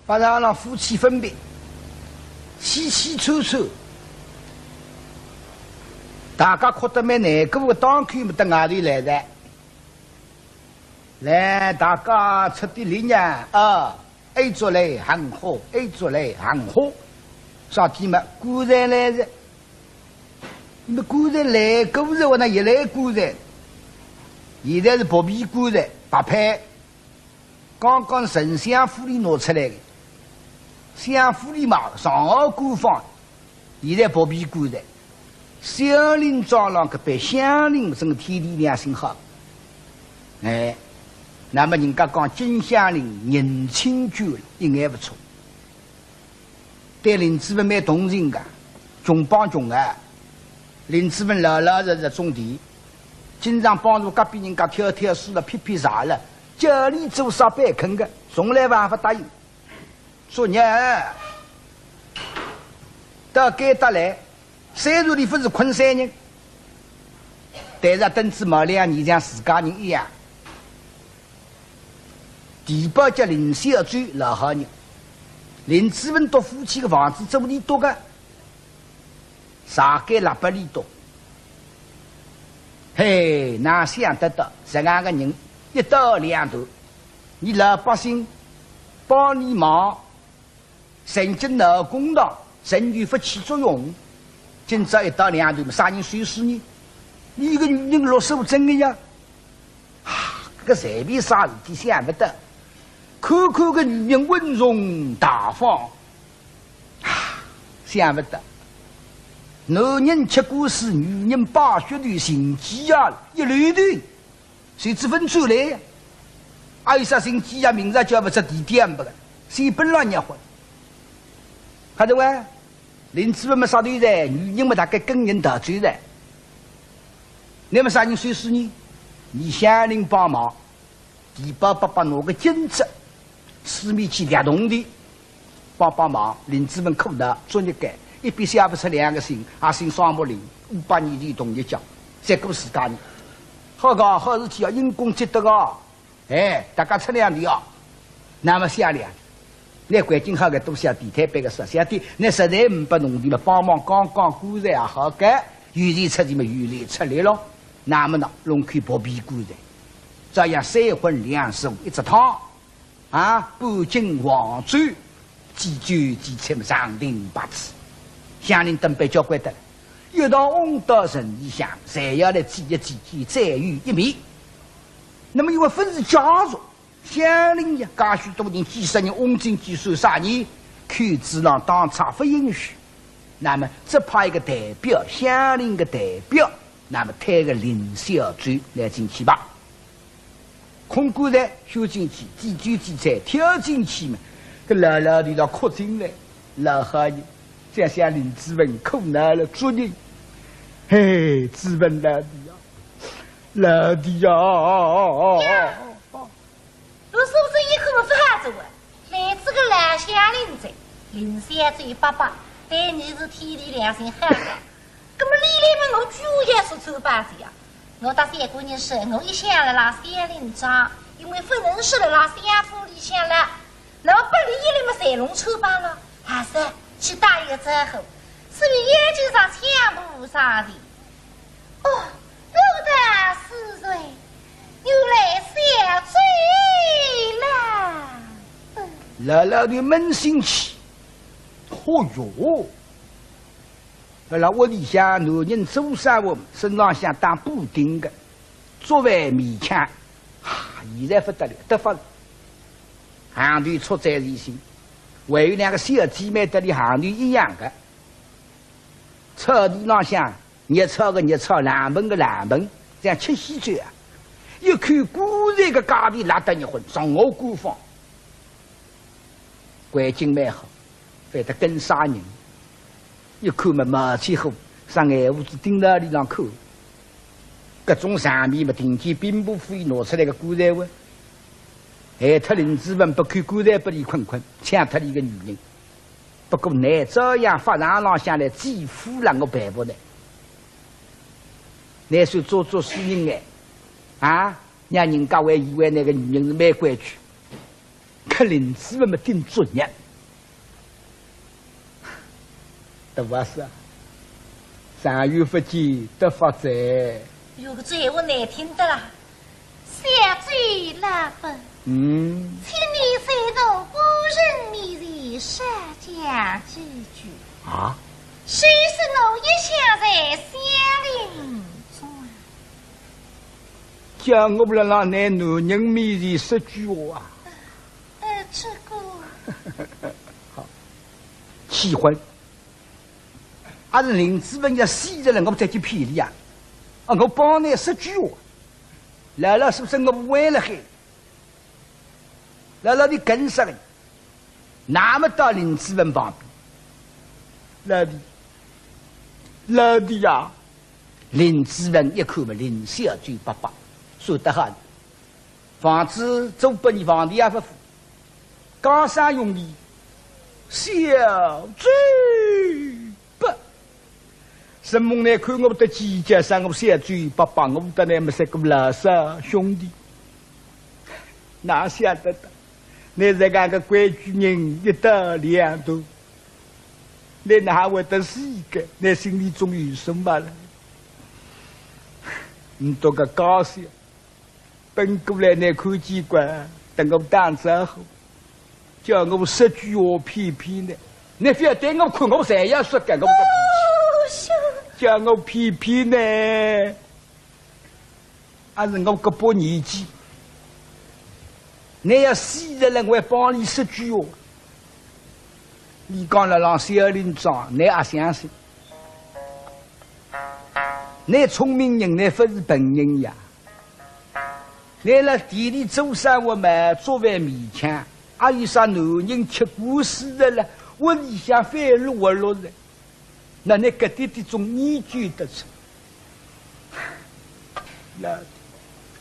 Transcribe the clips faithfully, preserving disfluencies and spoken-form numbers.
法场浪夫妻分别，凄凄楚楚，大家哭得蛮难过个当口么，到外头来哉。来，大家出点力呀，啊，哎，做来喊好，哎，做来喊好。啥体么？棺材来哉。那么棺材来过哉，我那也来棺材。现在是薄皮棺材，白坯。 刚刚从相府里拿出来的，相府里嘛，上好官方，现在薄皮棺材。香林庄浪搿班乡邻真个天地良心好。哎，那么人家讲金乡邻人亲眷一眼勿错。 对林子文蛮同情个，穷帮穷啊。林子文老老实实种地，经常帮助隔壁人家挑挑水了、劈劈柴了，叫俚做啥板肯个，从来勿勿答应。作孽，到该搭来，虽然俚勿是昆山人，但是登仔毛两年像自家人一样。 地保叫林小周，老好人。林子文笃夫妻个房子做俚笃个，啥个拉拨俚笃。嘿，哪想得到，实梗个人一刀两断，伲老百姓帮俚忙， 曾经闹公堂，仍旧勿起作用。今朝一刀两断，啥人收尸呢？俚个女人落手真个呀！啊，搿随便啥事体想勿到。看看搿女人稳重大方，啊，想勿到。男人吃官司，女人摆血头，寻机啊，一溜头。 谁知分出来呀？阿有啥寻机呀？明朝叫勿出地点不个，谁本浪热火。看到喂，林子文么杀头哉，女人么大概跟人逃走哉。那么啥人收尸呢？伲乡邻帮忙，地保伯伯拿个金子，四面去两铜钿， 帮帮忙，林子文苦恼，作孽个，一笔写勿出两个姓，也姓双木林，五百年前同一家，结果自家人。好个好事体啊，因公积德啊，哎，大家出两钿啊，那么写两钿。那环境好个，多写点，推扳个少写点，那实在呒拨铜钿嘛，帮忙讲讲棺材也好个，有钱出钱嘛，有力出力咯。那么呢，弄口薄皮棺材，照样三荤两素一只汤。 啊，半斤黄酒，几酒几菜么上等八次。乡邻等辈交关得了，一道翁到城里向，侪要来祭一祭，再有一面。那么因为勿是家属，乡邻呀，介许多人，几十人翁进去算啥呢？口子浪当差勿允许。那么只派一个代表，乡邻个代表，那么推个林小周来进去吧。 空棺材收进去，几酒几菜挑进去嘛，搿老老头倒哭进来，老好人，想想林子文苦恼了，作孽。嘿，子文老弟呀，老弟呀！我是不是一口勿发作啊？来，这个老乡邻哉，林小周伯伯，对你是天地良心好个。 搿么俚来么我就要说穿帮哉呀。我搭三个人说，我一向辣辣乡邻庄，因为勿能说辣辣乡府里向了，那么拨俚一来么侪弄穿帮了，还是去打一个招呼，所以眼睛上抢步上前。哦，我的是谁？原来小周啦。嗯。老老头扪心气，哦哟， 辣辣屋里向男人做生活，身浪向打补丁个，作为勉强，啊，现在勿得了，得法了。行头出在前头，还有两个小姐妹搭俚行头一样个，草地浪向热炒个热炒，冷盆个冷盆，像吃喜酒啊。一口棺材个价钿拉得热昏，上下官方。环境蛮好， 反得跟啥人？一看么毛起火，啥眼珠子盯牢俚浪看。搿种场面么，定见兵部府伊拿出来个棺材哇，害脱林子文，拨口棺材拨俚困困，抢脱俚个女人。不过呢，照样法场浪向来祭夫了，我办勿来。乃算做做死人哎，啊，让人家还以为那个女人是蛮规矩。搿林子文么顶作孽。大阿嫂，长远勿见得发哉。哟，搿闲话难听得啦。小周老伯，嗯。请你在我夫人面前少讲几句。啊？虽是我一向在乡邻中啊。叫我辣辣㑚男人面前说句话啊？呃，这个。好，气昏。阿是林子文要死了，我再去骗伊啊？啊，我帮㑚说句话，老老实实我勿会了嘿。老老的跟上来，那么到林子文旁边，老弟，老弟呀！林子文一看嘛，林小周伯伯，说得好，房子租拨伊，房钿也勿付，讲啥用的？小周伯 承蒙㑚看我的计较，赏我小周伯伯，我搭㑚么是个老少兄弟。哪晓得的，㑚这个个规矩人一刀两断，㑚哪会得死个？㑚心里总有数么了。你多个高兴。 奔过来，㑚看见过，搭我打招呼，叫我说句话骗骗㑚。㑚覅对我看，我侪要说个，我个脾气。哦，是。叫我骗骗㑚，阿是我搿把年纪，㑚要死了，我还帮伊说句话。伊讲了，让小林长，㑚也相信。㑚聪明人，㑚勿是笨人呀。 㑚辣地里做生活嘛，做饭勉强，阿有啥男人吃官司的了，屋里向翻落落的，那㑚搿点点总研究得出。那，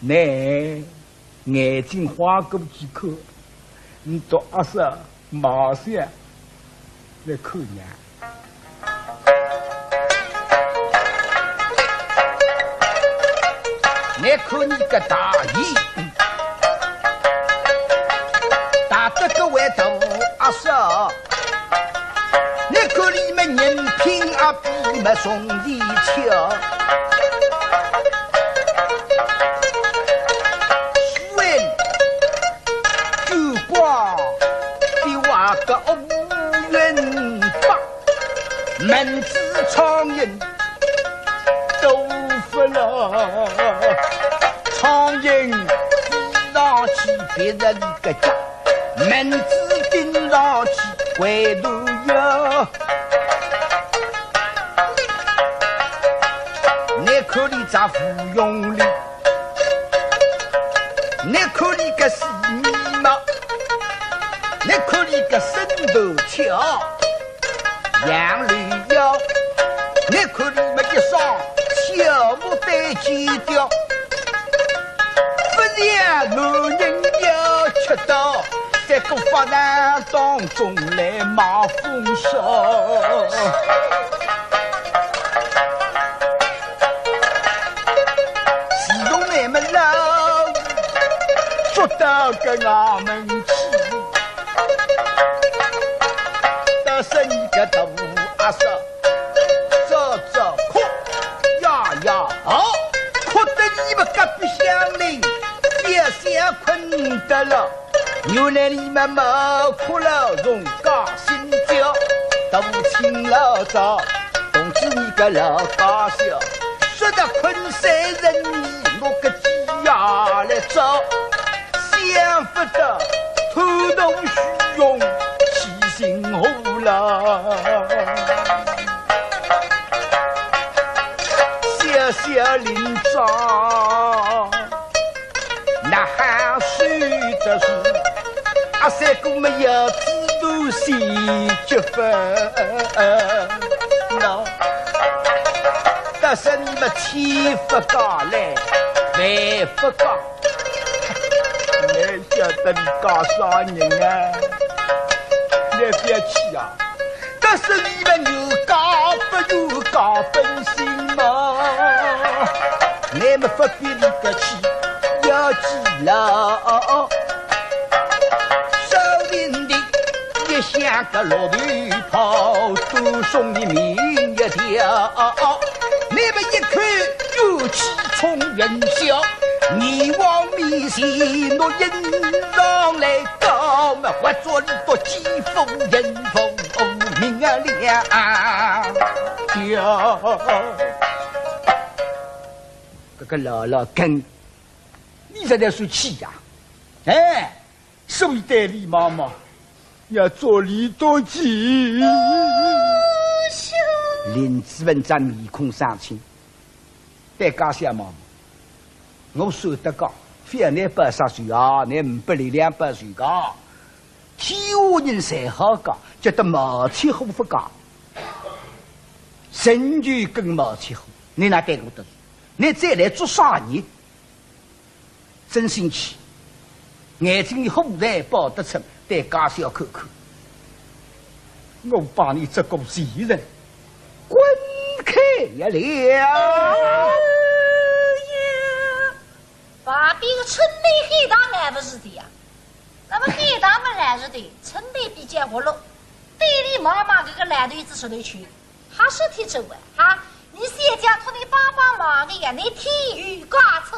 㑚眼睛花过几口，你到阿啥 马上来看娘。你看你个大爷，大得个位大阿嫂，你看你们人品啊比么兄弟强。夫人 九光的话个乌云发，蚊子苍蝇都不了。苍蝇飞上去别人的家，蚊子叮上去回头呀。你看你咋不用力？ 你看你个死眉毛，你看你个身头翘，杨柳腰，你看你么一双小牡丹尖雕，不像男人要吃到，在个发难当中来冒风骚。 自从你们老捉到个衙门去，到是你个大阿嫂，早早哭呀呀吼，哭得你们隔壁乡邻也想困得了。 原来你们没哭了，容家心焦，都请老早，同志你个老家小，说得困三人你，我个鸡呀来找，想不到偷东虚荣，起心火了。小小林长。 那还是的是，阿三哥没有制度是结婚了，但是你们千不讲嘞，万不讲，你晓得你讲啥人啊？你不要气啊！ 但是你们有家不有家本性嘛，你们不比你个气要气了。说像个老头跑，都送你命一条。你们一口怨气冲云霄，你往面前我迎上来，高么活捉你到几分人风命啊了。搿个老老根，你实在是气呀！哎， 所以对李妈妈要做李多吉。林子文只面孔生青，对家小妈妈，我说得讲，覅拿报啥仇啊，拿五百两两报仇个。天下人侪好讲，叫得毛七虎勿讲，神就跟毛七虎，你哪对我得罪？你再来做啥人？ 真生气，眼睛里火才爆得出，对家小看看。我把你这个贱人，滚开呀了！哎呀，旁边个春梅喊道：“来勿是的呀。”那么喊道么来是的，春梅比较活络，对李妈妈搿个老头子实头去，还是挺真啊，哈！你小姐托你帮帮忙的呀，你添油加醋。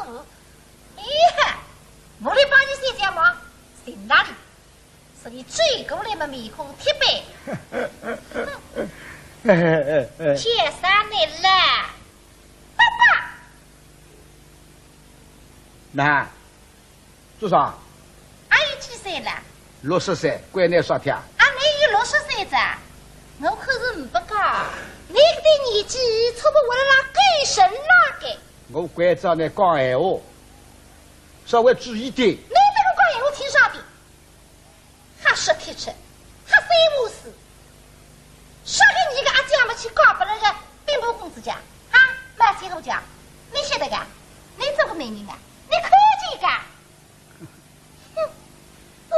哎呀，我来帮你小姐忙，行哪里？是你追过来么面孔铁板。哼，天生的啦，爸爸。那，做啥？阿有几岁了？六十岁，关你啥体啊？阿没有六十岁子啊？我可是唔不讲，你搿点年纪差不多了啦，够神那个。 我关照你讲闲话，稍微注意点。你这个讲闲话听啥的？瞎说天吃，瞎三胡四。啥个你个阿姐么去嫁拨了个兵部公子家？啊，卖千户家？你晓得个？你做个媒人啊？你看见个？ 哼，哦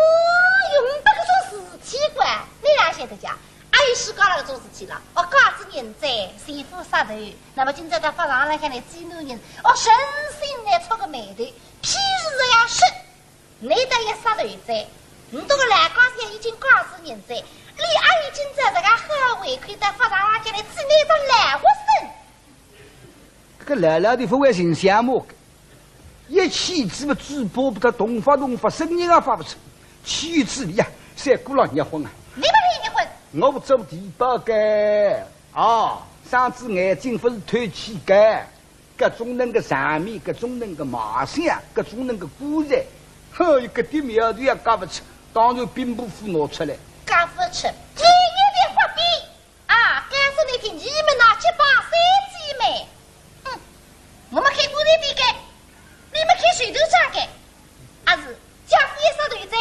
哟，没搿种事体个，你哪晓得讲？阿有世界浪搿种事体了，哦，假使人哉，前夫杀头，那么今朝到法场浪向来见男人，哦，诚心来触个霉头，譬如这样说，你倒要杀头哉，你这个老家小已经假使人哉，你阿有今朝这个好胃口到法场浪向来见你这老活生。 搿个老老的勿会寻相骂个，一气之么嘴巴不得动发动发，声音也发勿出，气之里啊，像鼓浪热昏啊。你勿是热昏？我做地保个啊，双子眼睛勿是透气个，搿种能个场面，搿种能个卖相，搿种能个棺材，哼，一个点苗头也轧勿出，当然兵部府拿出来。轧勿出，你一定发兵。 啊，告诉你听，你们那结拜三姐妹，哼，我们开棺材店个，你们开水头厂个，阿是，家父一杀头哉，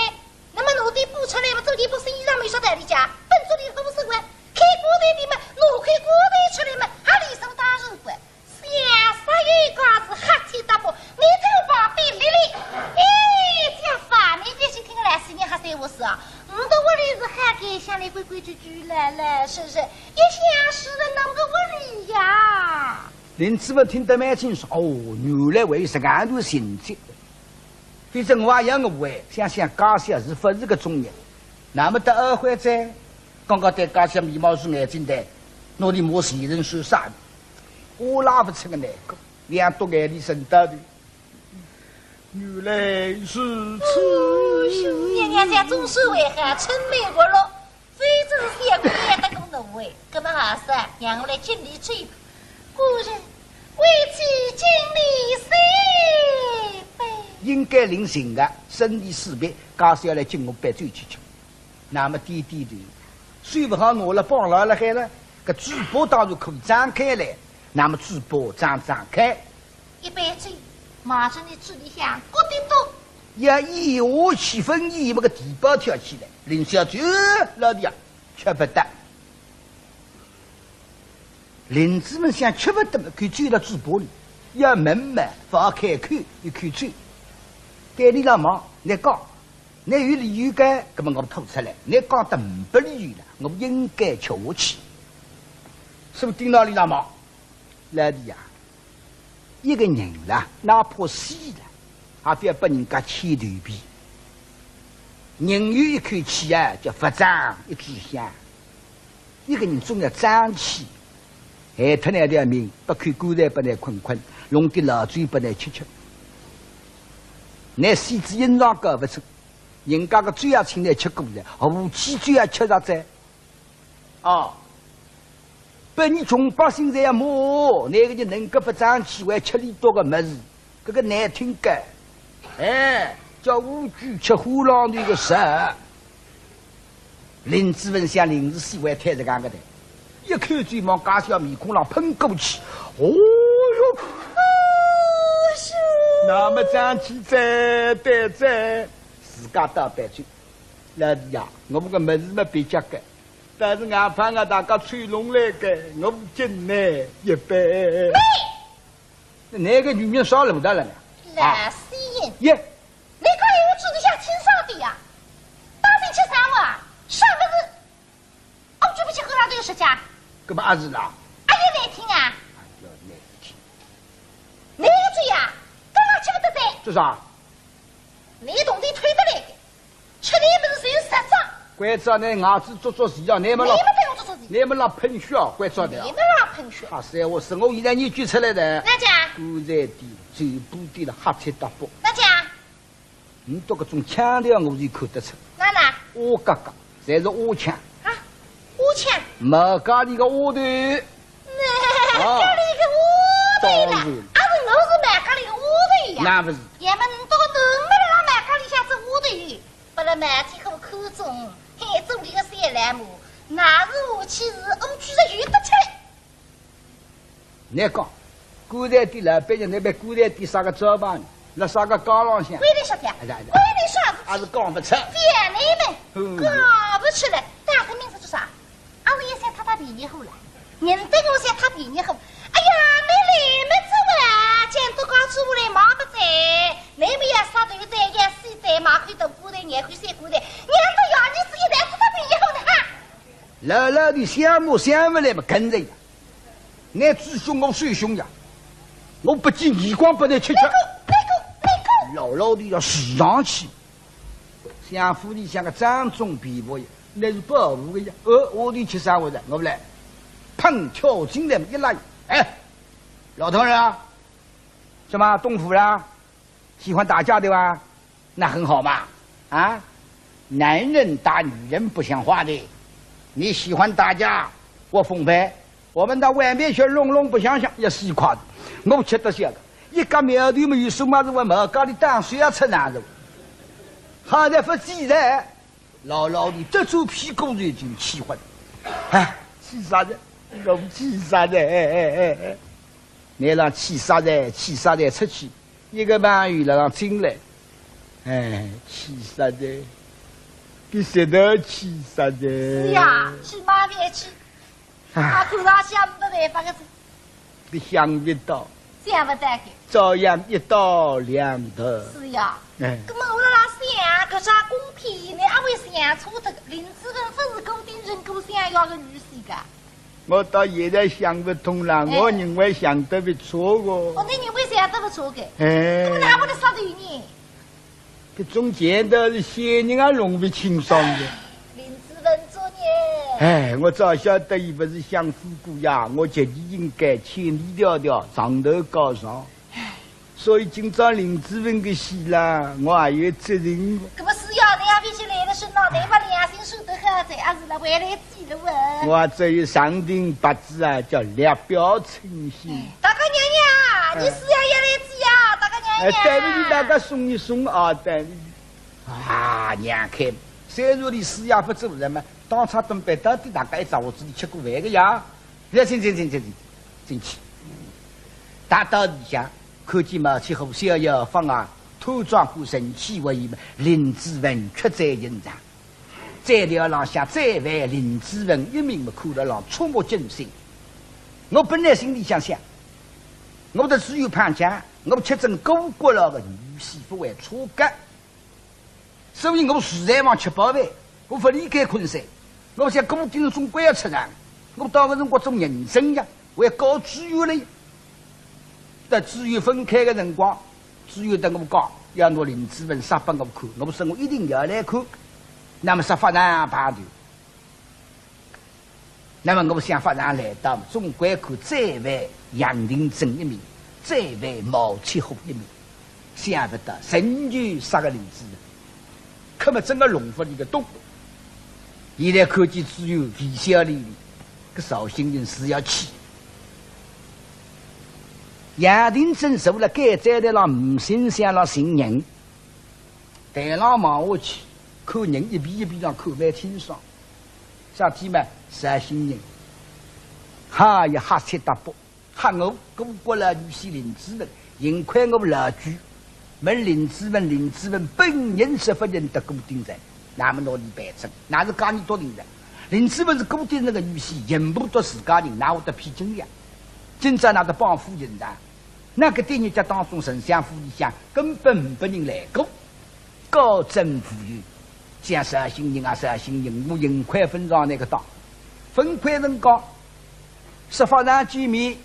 那么拿点布出来嘛，做件布生意上没啥道理讲，本做点好事个，开棺材店嘛，拿块棺材出来嘛，还理所当然个。 想啥有讲是瞎七搭八，你头发被理理。哎，姐夫啊，你别去听个来，是你瞎三胡四啊。我的屋里是海街，乡里规规矩矩，老老实实，一向是人那个屋里呀。林子文听得蛮清爽，哦，原来还有这样的情节。 反正我也要误会，想想家小是勿是个中人。那么到二回哉，刚刚对家小眉毛竖眼睛的，拿伊骂前人算啥呢？我拉勿出个难过，两朵眼泪顺到头。原来如此。哎哟，娘娘家总算还好，春梅活络。 非正是小姑娘得个误会，搿么还是让我来敬你这一杯。夫人，为妻敬你三杯。应该领情个，生理四杯，家小来敬我杯酒去吃。那么点点头，虽不好我了，帮牢了海了，搿嘴巴当然可以张开来，那么嘴巴张张开。 一杯酒，马上你嘴里向咕滴嘟。呀，一下气氛，一么个地保跳起来，林小姐，老弟啊，吃勿得。林子文想吃勿得嘛，口酒辣嘴巴里，要问嘛，勿好开口，一口酒。对伊拉望，你讲，你有理由个，搿么我吐出来，你讲得没理由了，我应该吃下去。是不是盯牢伊拉望？老弟呀， 一个人啦，哪怕死了，也勿要拨人家牵头皮。人有一口气啊，叫勿争一炷香。一个人总要争气，害脱㑚条命，拨口棺材拨㑚困困，弄点老酒拨㑚吃吃。㑚死仔阴上搞勿成，人家个酒也请㑚吃过了，何其酒也吃着哉。 哦，拨伲穷百姓侪要骂，哪个人能够勿争气，还吃俚笃个物事，搿个难听个。哎，叫乌龟吃虎狼头个事。林子文想林子喜欢推着讲个的，一口酒往介小面孔浪喷过去，哦哟，那么争气哉，对哉，自家倒杯酒。老弟呀，我搿个物事么别家个， 但是外怕啊，大家吹弄来个，我敬㑚一杯。喂！㑚个女人少了勿得了呢？老死人！耶！㑚讲闲话嘴里向清爽点呀！当心吃生活啊！啥物事？哦，嘴巴吃口上头有舌甲。搿么阿是啦？阿有难听啊？哎哟，难听。㑚个嘴呀，根本吃勿得噻。做啥？㑚铜钿偷得来个， 吃力勿是只有十张。关照㑚牙齿做做事啊，㑚么老，㑚么对我做做事。㑚么老喷血啊，关照㑚啊。㑚么老喷血。啊，是，我是我现在研究出来的。哪讲？棺材店、酒吧店了，瞎七搭八。哪讲？你读搿种腔调，我就看得出。哪哪？乌嘎嘎，侪是乌腔。啊，乌腔？毛家里个乌头。 那，啊，家里个乌头呢？当然。啊，是我是卖家里个乌头呀。那不是。要么你到南门了卖家里向做乌头，拨了媒体口看中，嘿，做你个小老母，那是下去是乌鸡是有得吃。你讲，棺材店老板娘，那边棺材店啥个招牌呢？ 辣啥个街浪向？关你啥事体啊？哎呀，哎呀。关你啥事体？还是讲勿出。覅你们，嗯。讲勿出来，大家明说做啥？啊，我也想讨讨便宜货了，人等我想讨便宜货。哎呀，你来么子啊，讲到讲出来忙勿得，你们要杀头哉，要死哉，买口大棺材，廿口小棺材，让得要你自己来讨讨便宜货的哈。老老的想么想勿来么，跟着呀。 拿仔凶我手凶呀，我不计耳光拨你吃吃。那个，那个，那个。老老的要死上去。想府里向个掌中皮包呀，那是保护的呀。呃，我的吃啥我的，我不来。砰，跳进来一拉，哎，老头人啊，什么东府啦？ 喜欢打架对吧？那很好嘛，啊，男人打女人不像话的，你喜欢打架，我奉陪，我们到外面去弄弄不想想也是一块的。我吃得消个，一个苗头么有什么是我毛家里当水要吃难的，好在不自在。 老老的这种屁股就已经气昏。哎，气煞哉，我气煞哉，哎哎哎哎，你让气煞哉，气煞哉出去，一个朋友了让进来，哎，气煞哉，比谁都气煞哉。是呀，是嘛别气。 啊，啊，看上去也没办法个子。你想勿到，想勿到个。照样一刀两断。是呀。哎。搿么我辣辣想，搿啥公平呢？阿会想错脱个？林子文勿是顾鼎臣顾想要个女婿个？我到现在想勿通啦，哎。我认为想得勿错个。哦，你认为想得勿错个？哎。搿么哪会得杀头呢？ 搿种钱倒是仙人也弄勿清爽的。林子文作孽。哎，我早晓得伊勿是享福姑爷，我绝对应该千里迢迢上头告状。所以今朝林子文个死啦，我也有责任。搿么是呀，你也勿去来了身浪，你把良心说得好哉，还是来回来 记得问。我这一上庭八字啊，叫略表称心。大家娘娘，哎。你是要要来记呀，大家娘娘。哎，对不起，大家松一松啊，对不起。啊，娘看，虽然你死也不做人嘛，当差东北到底大家一只屋子里吃过饭个呀？来，请，请，请，请，请，进去。大到里向，看见毛七虎逍遥法外，端庄过神气威仪嘛，林子文却在现场。 在料浪向再犯林子文一名么，看得让触目惊心。我本来心里想想，我的只有潘家，我吃准顾阁老个女婿勿会错个，所以我实在往吃饱饭，我勿离开昆山，我想顾鼎臣总归要出场，我到搿辰光做人证呀，我要告知县了。 搭知县分开个辰光，知县搭我讲，要拿林子文杀拨我看，我说我一定要来看。那么说法场排队，那么我想法场来到，总归看再会杨廷珍一面，再会毛七虎一面，想不到仍旧杀个林子文，可么真个弄勿一个懂。现在看见只有微笑哩哩，搿绍兴人是要气。杨廷珍坐了该站台浪，无心想了寻人。 台浪望下去，看人一遍一遍上看蛮清爽。啥体嘛？绍兴人。哈，也瞎七搭八，吓我，我过来女婿林子文，幸亏我老鬼。问林子文，林子文本人是勿认得顾鼎臣，那么拿俚办成，那是假意笃定的。林子文是顾鼎臣个女婿，全部笃自家人，哪会得骗真呀？今朝哪得帮夫人呢？ 那个点日脚当中，丞相府里向根本没人来过，高枕无忧。讲绍兴人啊，绍兴人，我幸亏勿上那个当。勿亏人讲，说法场见面，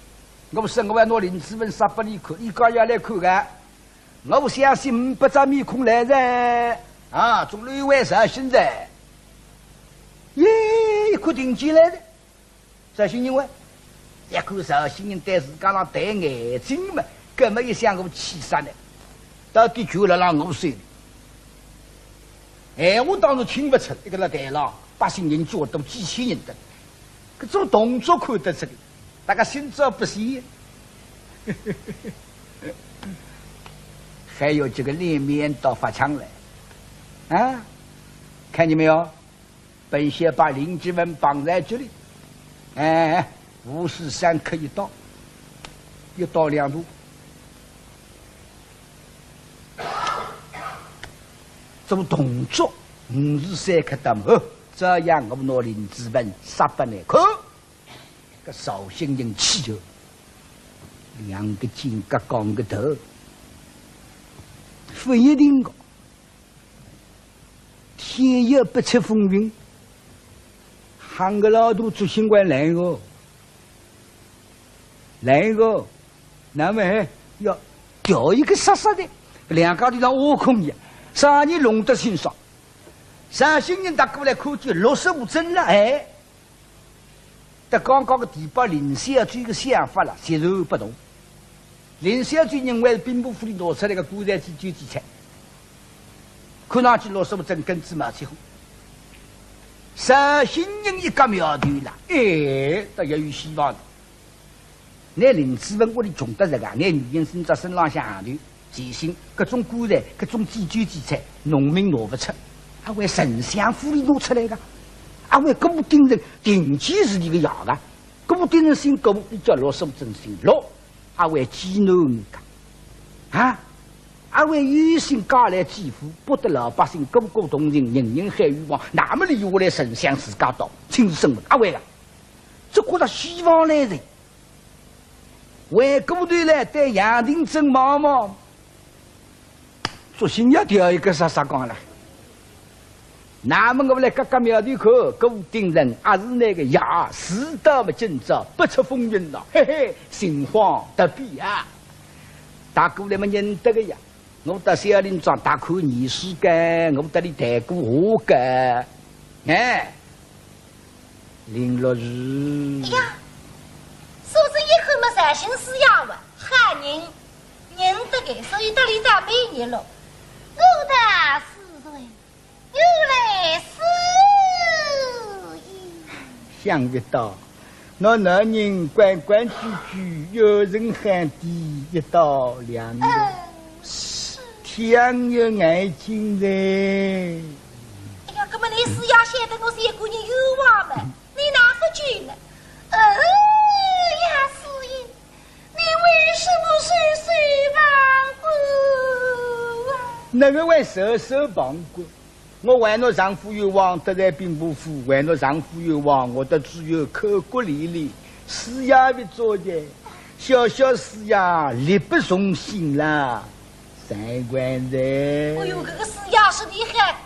我说我要拿林子文杀拨俚看，俚讲要来看个，我相信五百张面孔来哉，啊，总归有绍兴人。耶，一看定见来哉。 绍兴人喂，一看绍兴人对自家浪对眼睛嘛，搿么一想我气煞呢，到底就辣辣我手里。闲话当然听勿出，一个辣台浪，百姓人叫得几千人的，搿种动作看得出个，大家心照不宣。还有这个脸面倒发抢来，啊，看见没有？ 本县把林子文绑在这里，哎，五时三刻一刀，一刀两断。做动作，五时三刻到末，照样我拿林子文杀拨倷看。搿绍兴人气哟，两个肩胛扛个头，勿一定个。 天有不测风云，喊个老大做新官来个，来个，那么还要调一个杀杀的，两家头像挖空一样，啥人弄得清爽？绍兴人踏过来看见陆素贞了，哎， 搭刚刚个地保林小姐个想法了，截然不同。林小姐认为是兵部府里拿出来个棺材祭酒祭菜，看上去陆素贞跟仔毛七虎。绍兴人一个苗头了，哎，倒也有希望了。拿林子文屋里穷得实梗，拿女人身只身浪向行头， 全新，搿种棺材，搿种祭酒祭菜，农民拿勿出，阿会丞相府里拿出来个，阿会顾鼎臣定期是俚个爷个，顾鼎臣姓顾，俚叫陆素贞姓陆，阿会寄囡儿个，啊，阿会有心嫁来济富，博得老百姓个个同情，人人喊冤枉，那么俚下来丞相自家当，亲自审问，阿会个，只觉着希望来哉。 回过头来对杨廷珍望望，索性也调一个杀杀讲了。那么我来轧轧苗头看，顾鼎臣阿是倷个爷，是倒么今朝不测风云了，嘿嘿，心慌得比啊。踏过来么认得个呀， 我到小林庄踏过泥水个，我搭俚谈过话个。哎，林陆氏。哎呀，素贞一看么绍兴师爷哇，好人，认得个，所以搭俚打美日了。我道是谁，原来是你。想不到， 倷男人规规矩矩，有人喊的一刀两断，嗯，是。天有眼睛哉。哎呀，搿么倷师爷晓得我是一个人冤枉么，倷哪勿救呢？哎呀，师爷，你为什么袖手旁观啊？哪个会袖手旁观？ 我为倷丈夫冤枉，得罪兵部府，为倷丈夫冤枉，我倒只有口骨连连，师爷勿做的，小小师爷力不从心啦，三观哉。哎哟，搿个师爷是厉害，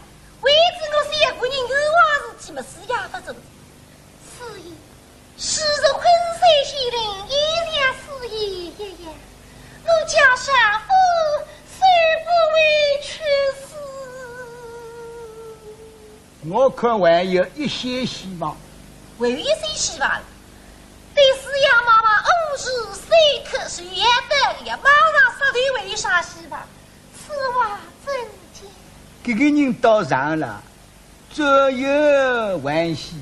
为仔我是一个人冤枉事体么，师爷勿做。师爷， 昔日昆山县令也像师爷一样，我家丈夫虽不为屈死。我看还有一些希望。还有一些希望？对师爷妈妈五十三刻是要得的呀，马上杀头还有啥希望？此话怎讲？搿个人到场了，左右欢喜，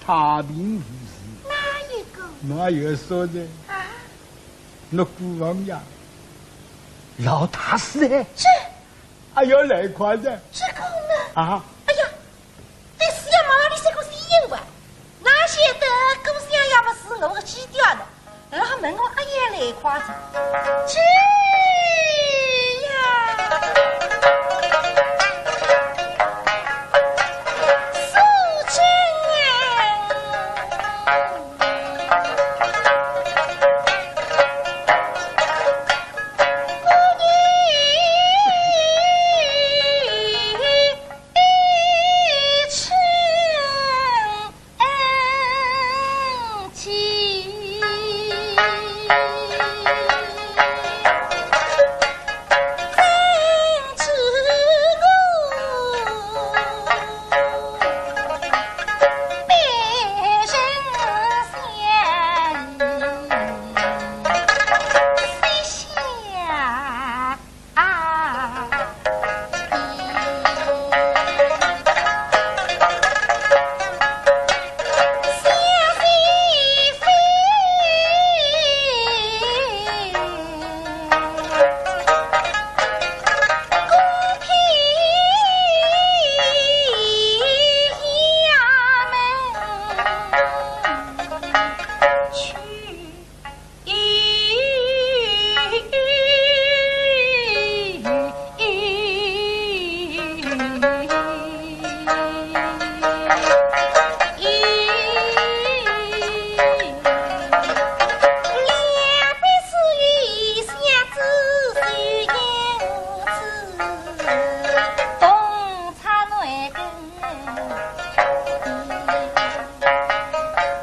太平无事。哪一个？哪有说的？啊？那孤王呀，老大是哎。这……哎呀，来快点。这个呢？啊？哎呀， 对师爷妈妈，你这个是有啊？哪晓得姑娘要么是我个基调呢？然后问我阿要来夸张，这呀，素贞。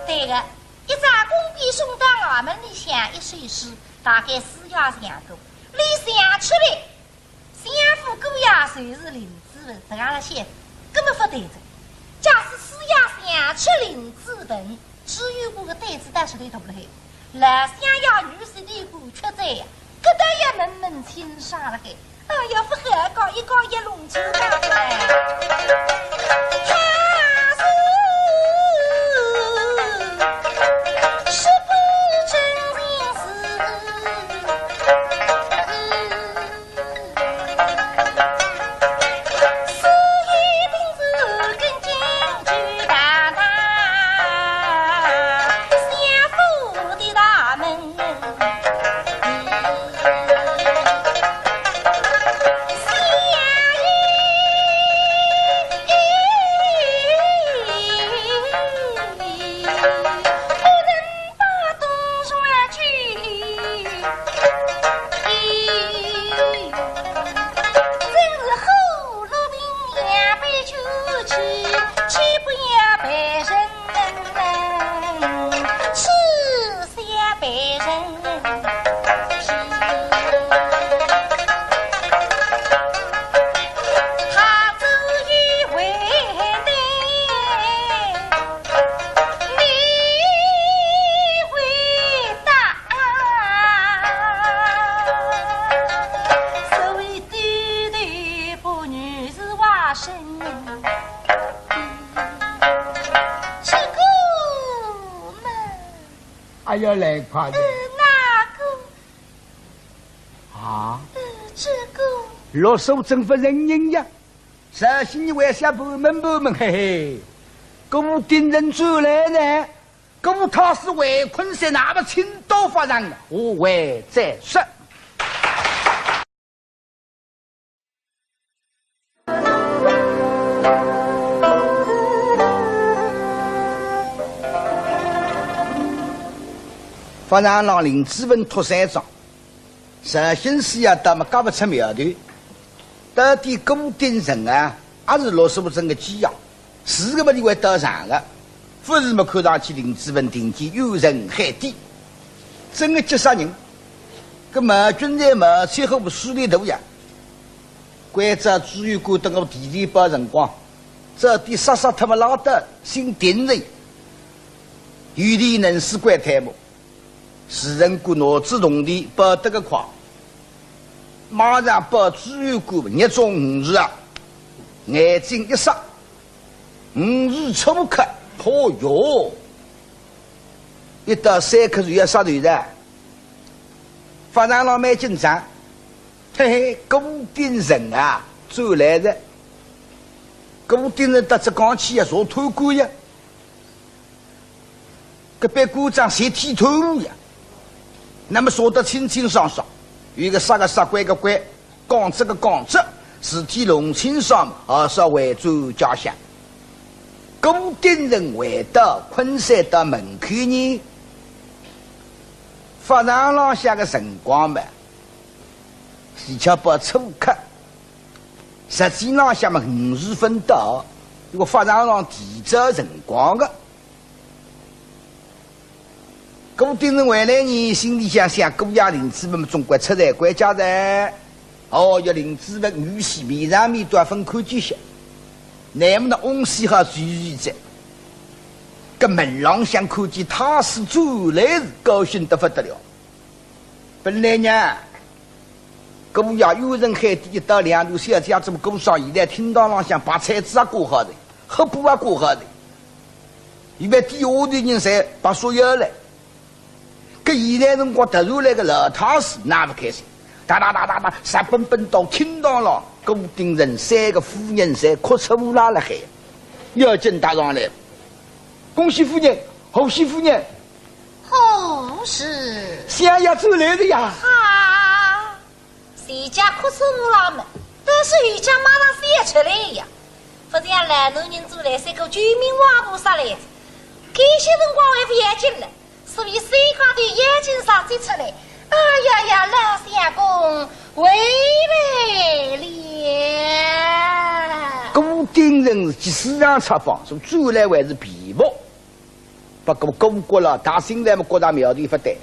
对个， 一只弓匕送到衙门里向一首诗，大概师爷想过，伊想出来，相府姑爷就是林子文，实梗勒写，根本勿对哉。假使师爷想出林子文，朱由檢个胆子倒是忒大了嘿。老相爷女婿个官缺哉呀，搿倒要问问清爽了嘿。 哎呀，勿好讲，一讲一弄出来了。他是，是不真情是？是一定是跟进去大大相府的大门。 哎呀，来快点。呃，哪个？啊？呃，这个。罗素贞勿承认呀。绍兴人为啥盘问盘问，嘿嘿。顾鼎臣转来呢，顾太师围困在，那么清刀法上，下回再说。 法场浪林子文托三桩，绍兴师爷倒么轧勿出苗头，到底顾鼎臣啊，还是罗素贞个寄养？ 是个么，伊会到场个，勿是么，看上去林子文定见冤沉海底，真个急煞人。搿毛俊才嘛，最后势力大呀。关照朱由检等我提提包辰光，这点杀杀脱么拉倒，姓丁的，有点能使鬼推磨，是人个脑子动的，跑得个快，马上跑猪油管，捏中五十啊，眼睛一眨，五十出不开，哦哟，一到三刻就要杀头的。法场浪蛮紧张，嘿嘿，顾鼎臣啊，转来了。顾鼎臣搭只讲起呀，坐贪官呀，搿班官长侪剃头呀，那么说得清清爽爽，有一个杀个杀，关个关，讲这个讲这，事体弄清爽，还是要回转家乡。顾鼎臣回到昆山的门口呢，法场浪向个辰光嘛，是七八出客，实际浪向嘛五时分到，因为法场浪提早辰光个。 顾鼎臣回来呢，心里想想，姑爷林子文总归出来关家哉。哦，要林子文女婿面上面都要分看几歇，那么呢，翁婿好聚聚哉。搿门浪向看见太师转来是高兴得不得了。本来呢， 姑爷有人喊的一到两路小姐怎么顾上，现在厅堂浪向摆菜子也挂好的，黑布也挂好的，预备底下头人侪摆手要来。搿现在辰光突然来个老太师，那不开心，哒哒哒哒哒，直奔奔到厅堂浪，顾鼎臣三个夫人侪哭出乌拉了海，要紧踏上来，恭喜夫人，贺喜夫人， 哦，是。相爷转来了呀。啊，谁家哭出乌拉么，但是有家马上笑出来呀。不像老男人转来，是个救命活菩萨来着。搿歇辰光还不要紧了，所以手高头眼睛上擠出来。哎呀呀，老相公，回来了。顾鼎臣是急事上插方，说转来还是便服。 不过顾阁老大兴来么觉着苗头勿对。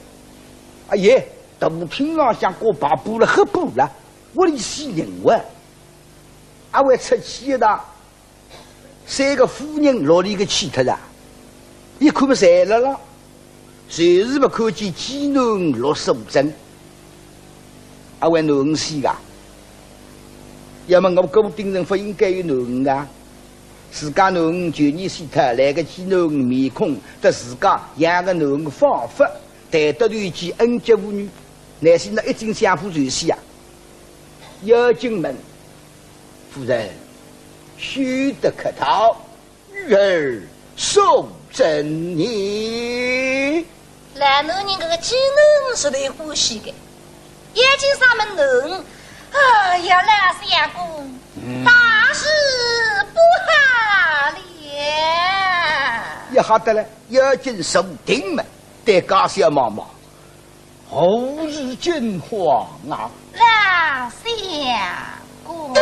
哎耶，大厅浪向挂白布了，黑布了，屋里死人哇！阿会出气的，三个夫人落里个去脱了，一看么侪辣了，就是勿看见寄囡陆素贞。 阿会囡儿死个？要么我顾鼎臣勿应该有囡儿啊？自家囡儿旧年死脱，来个寄囡儿面孔，搭自家养个囡儿仿佛谈得投机，恩结父女，乃是那一径相夫就死啊！要紧问，夫人，休得客套。 女儿素贞呢？老男人搿个寄囡儿是最欢喜的，眼睛上么囡儿，哎呀，老相公，嗯。大事不好了。也吓得了，要紧坐定么，对家小望望。 何事惊慌啊？老相公。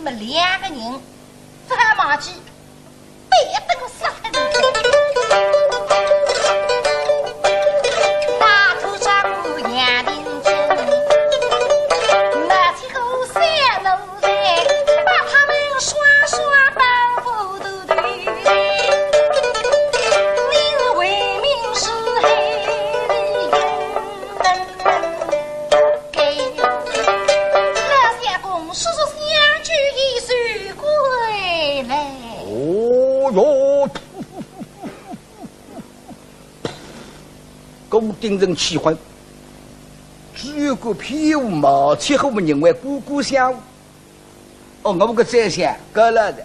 么两个人，这还忘记，对，等我杀脱你。大头丈夫杨廷珍，拿起个三箩箕，把他们双双抱过头去。你是为民除害的人。 老相公，速速相救，以救归来。哦哟，顾鼎臣气昏，只有个屁股毛气，我们认为姑姑想，哦，我个宰相，够了的。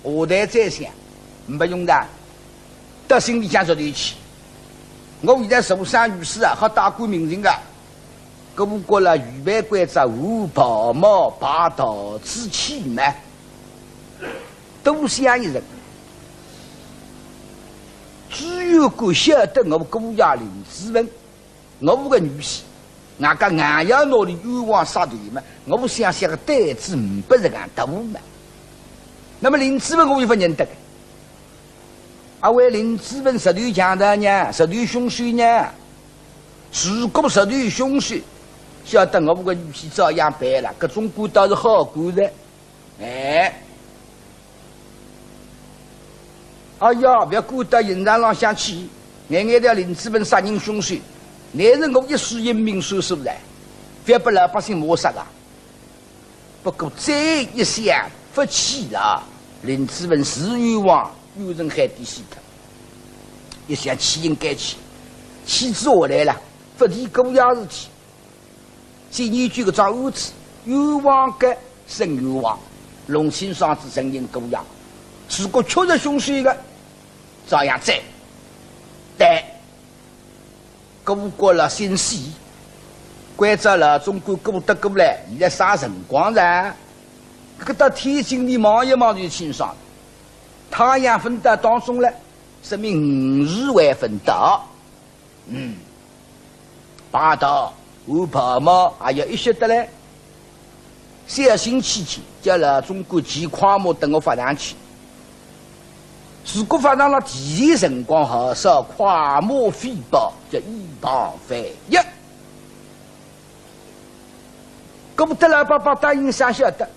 下台宰相，没用的，到心里向着头去。我现在受伤于世啊，好大官名人啊，各部官了预备关照，换袍帽，拜道之气嘛，多想一人。只有个晓得我姑爷林子文， 我个女婿，外加硬要拿俚冤枉杀头嘛，我想想个胆子呒不实梗大嘛。那么林子文我又勿认得个，阿为林子文实头强盗呢，实头凶手呢？如果实头凶手，晓得我个女婿照样办了，搿种官倒是好官哉。 哎，哎呀，覅管到刑场浪向去，眼眼叫林子文杀人凶手，乃是我一世英名所所在，覅拨老百姓抹杀啊。不过再一想，勿去了，林子文是冤枉，冤沉海底死脱。一想去应该去，去仔下来了，勿提搿样事体。 先研究搿桩案子，冤枉个伸冤枉，弄清爽仔承认过呀。如果确实凶手个，照样斩。对，顾国老先死，关照老总管顾德过来，现在啥辰光了？搿到天井里望一望就清爽了。太阳朆到当中了，说明午时还朆到。 嗯，拜道、换袍帽还要一歇得嘞。小心起见，叫老总管骑快马等我法场去。如果法场浪提前辰光好，少快马飞报，叫以防万一。顾德老伯伯答应声晓得。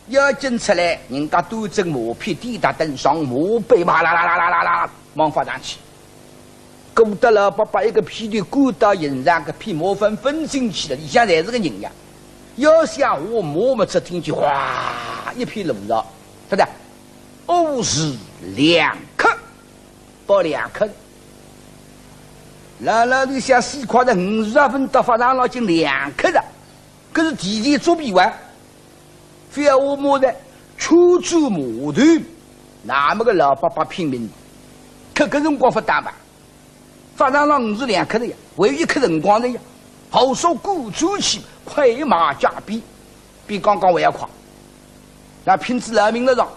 要紧出来，人家端正马匹，抵搭登上马背，哇啦啦啦啦啦啦，往法场去。顾德老伯伯一个屁股滚到刑场，搿匹马翻翻进去了，里向侪是个人呀。要想下马么，只听见哗一片乱吵，晓得？午时两刻，报两刻。老老头想死快哉，午时也朆到，法场浪已经两刻了。 搿是提前作弊哇！覅下马哉，全转马头，那么个老伯伯拼命，搿个辰光勿打吧？法场浪午时两刻了呀，还有一刻辰光了呀，豪速赶转去，快马加鞭，比刚刚还要快。那拼仔老命了上，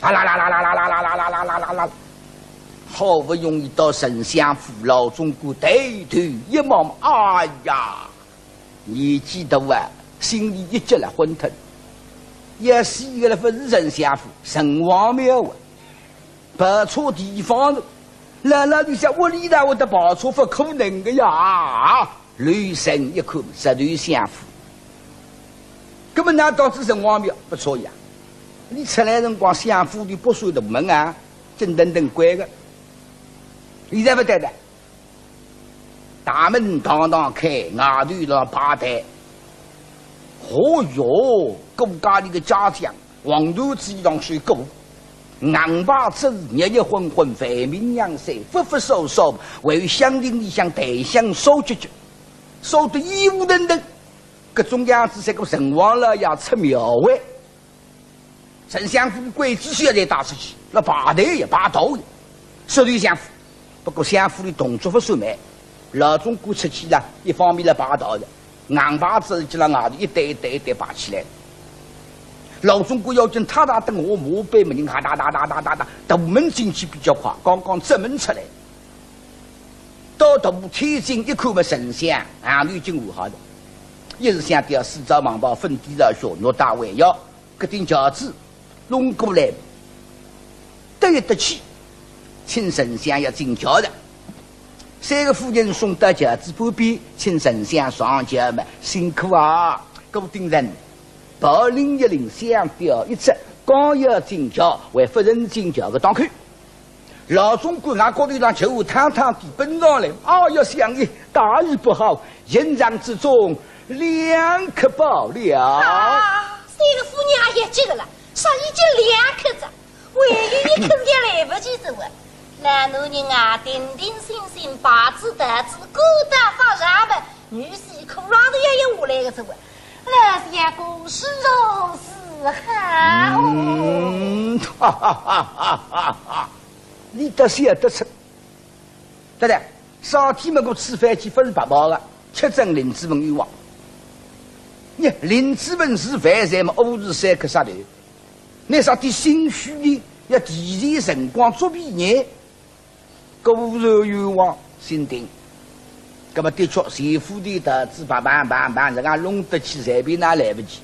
啦啦啦啦啦啦啦啦啦啦啦啦啦啦，好不容易到丞相府，老总管抬头一望，哎呀！ 年纪大啊，心里一急了，昏脱。要死个了，勿是丞相府，城隍庙啊，跑错地方了。老老头想，屋里哪会得跑错，勿可能个呀！留神一看，实头相府。搿么哪到仔城隍庙？勿错呀，伊出来辰光，相府里北山大门啊，紧腾腾关个。现在勿对了。 大门堂堂开，外头辣排队。哦哟，顾家里个家将，黄缎子衣裳穿过，硬牌子，热热昏昏，万民仰首，忽忽首首，还有香亭里向檀香烧结结，烧得烟雾腾腾。搿种样子，像个城隍老爷出庙会。 丞相府个鬼子小队带出去，辣排队呀，排道呀，实头相府。不过相府里动作勿算慢，老总管出去了，一方面辣排道了，硬牌子就辣外头一对一对一对排起来。老总管要紧踏踏等下马背么人哈哒哒哒哒哒哒，大门进去比较快，刚刚正门出来。到大天井一看么，丞相行头已经换好了，一时想到四朝忙包，粉底朝靴，拿带回腰。搿顶轿子弄过来，得一得气，请丞相要进轿了。三个夫人送到轿子旁边，请丞相上轿嘛，辛苦啊！顾鼎臣，袍领一领，香吊一执，刚要进轿，还勿曾进轿个当口， 老总管拿高头上球探探地奔上来，啊呀，相爷，大事不好，营帐之中，两客爆了。啊，三个夫人也急个了，啥已经两客哉，还有一客也来勿及哉喂。老男人啊，定定心心，把子担子，顾大发啥么，女婿可让头也要下来个哉喂。老相公是如此好。嗯，哈哈哈哈哈哈。 你倒想得出。对了，上天么个吃饭去勿是白跑个，吃准林子文冤枉。你林子文是犯罪么，误事三克杀头，那啥点心虚呢？要提前辰光作弊呢？果然冤枉，心定。葛么的确，前夫的担子，砰砰砰砰，人家弄得去，随便哪来勿及。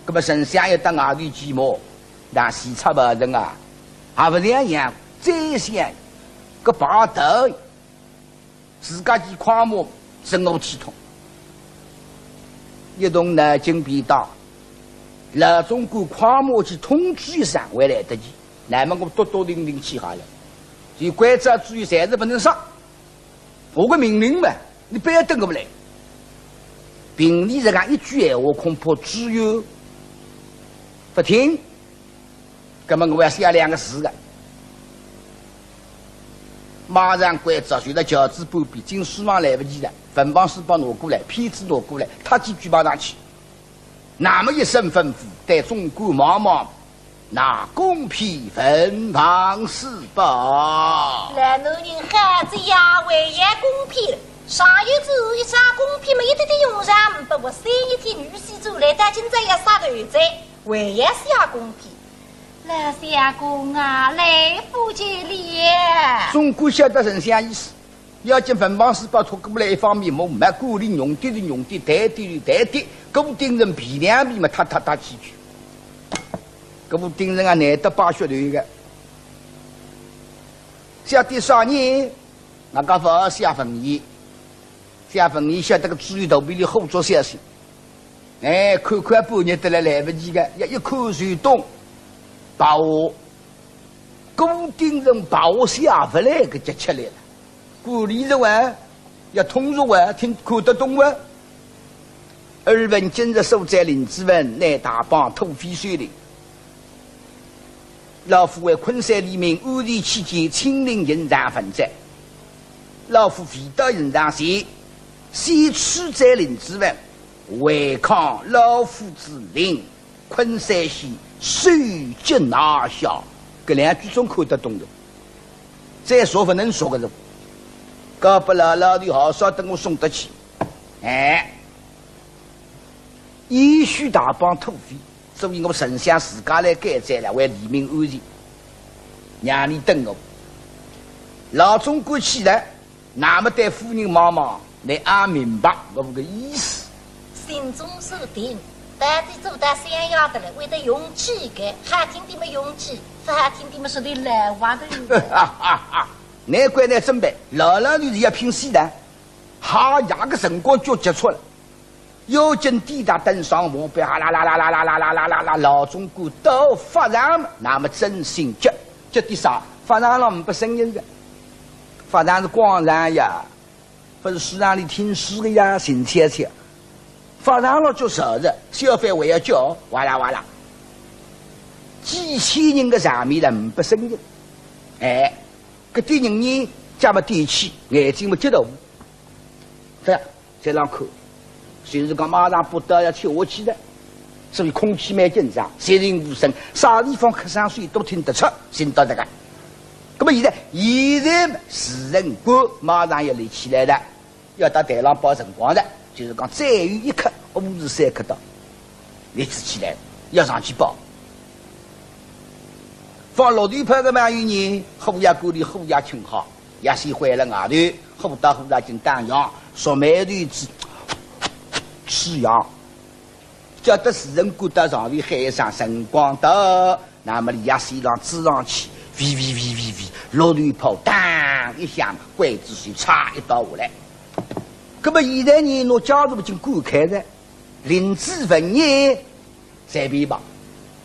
葛么丞相一到外头去么，那西差勿成啊，也勿两样，再想个把头，自家去快马，真个体统。一动脑筋便到，老总管快马去通知一声，还来得及，那么我笃笃定定去好了，就关照注意，暂时勿能上。 我个命令嘛，你覅等我勿来。凭你这样一句闲话，恐怕知县勿听。葛么我要写两个字个。马上关照，就辣轿子旁边，进书房来勿及了，文房四宝拿过来，片子拿过来，他几句马上去。 那么一声吩咐，对总管望望，拿公片文房四宝。老男人好仔呀，还要公片了，上有主一张公片么一点点用场，不过三日天女婿转来，到今朝要杀头哉，还要写公片。老相公啊，来不及了。总管晓得丞相意思， 要紧文房四宝拖过来，一方面么，没管理，用的是用的，抬的是抬的，顾鼎臣皮两皮么，踏踏踏进去。顾鼎臣啊，难得摆噱头个。写点啥呢？那个勿写文言，写文言晓得个主意肚皮里火着消息。哎，看看半日得来来勿及个，要一看就懂。白话，顾鼎臣白话写勿来个急吃力了。 管理着哇，要通俗哇，听看得懂哇。耳闻今日所斩林子文，乃大帮土匪首领。老夫为昆山黎民安全起见，亲临刑场问斩。老夫未到刑场前，先处斩林子文，违抗老夫之令， 昆山县首级拿下，搿两句总看得懂的。再说勿能说个人，搞不牢牢的好少等我送得去。哎，也许大帮土匪，所以我丞相自家来监斩了，为黎民安全，让你等我。老总管起来， 那么对夫人望望，倷阿明白我个意思？心中所定，到底做到相爷的了，会得用计个，好听点么用计，勿好听点么说的老话头。难怪倷准备，老老头子要拼死的，哈呀个辰光就急促了。 要紧抵达登上马背，哈啦啦啦啦啦啦啦啦啦啦，老总管到法场，那么真心急，急点啥？法场浪呒不声音个，法场是广场呀，勿是书场里听书个呀，静悄悄。法场浪叫啥子？小販还要叫，哇啦哇啦，几千人个场面了呒不声音。哎，搿点人呢，脚么踮起，眼睛么激动，对呀。 在浪看，就是讲马上不得要吃下去了，所以空气蛮紧张，寂静无声，啥地方咳嗽水都听得出，寻到这个。那么现在，现在嘛，时辰官马上要立起来了，要到台浪报辰光了，就是讲再有一刻，午时三刻到，立起来，要上去报。放落地炮个嘛有呢，虎爷官里虎爷请好。 也是回了外头，虎到虎到进当阳，说眉头子，吃羊。叫得时辰官到上头喊一声辰光到，那么李爷先生走上去，喂喂喂喂喂，落头炮当一响，刽子手嚓一刀下来。那么现在呢，拿家属已经赶开了，林子文呢，随便吧。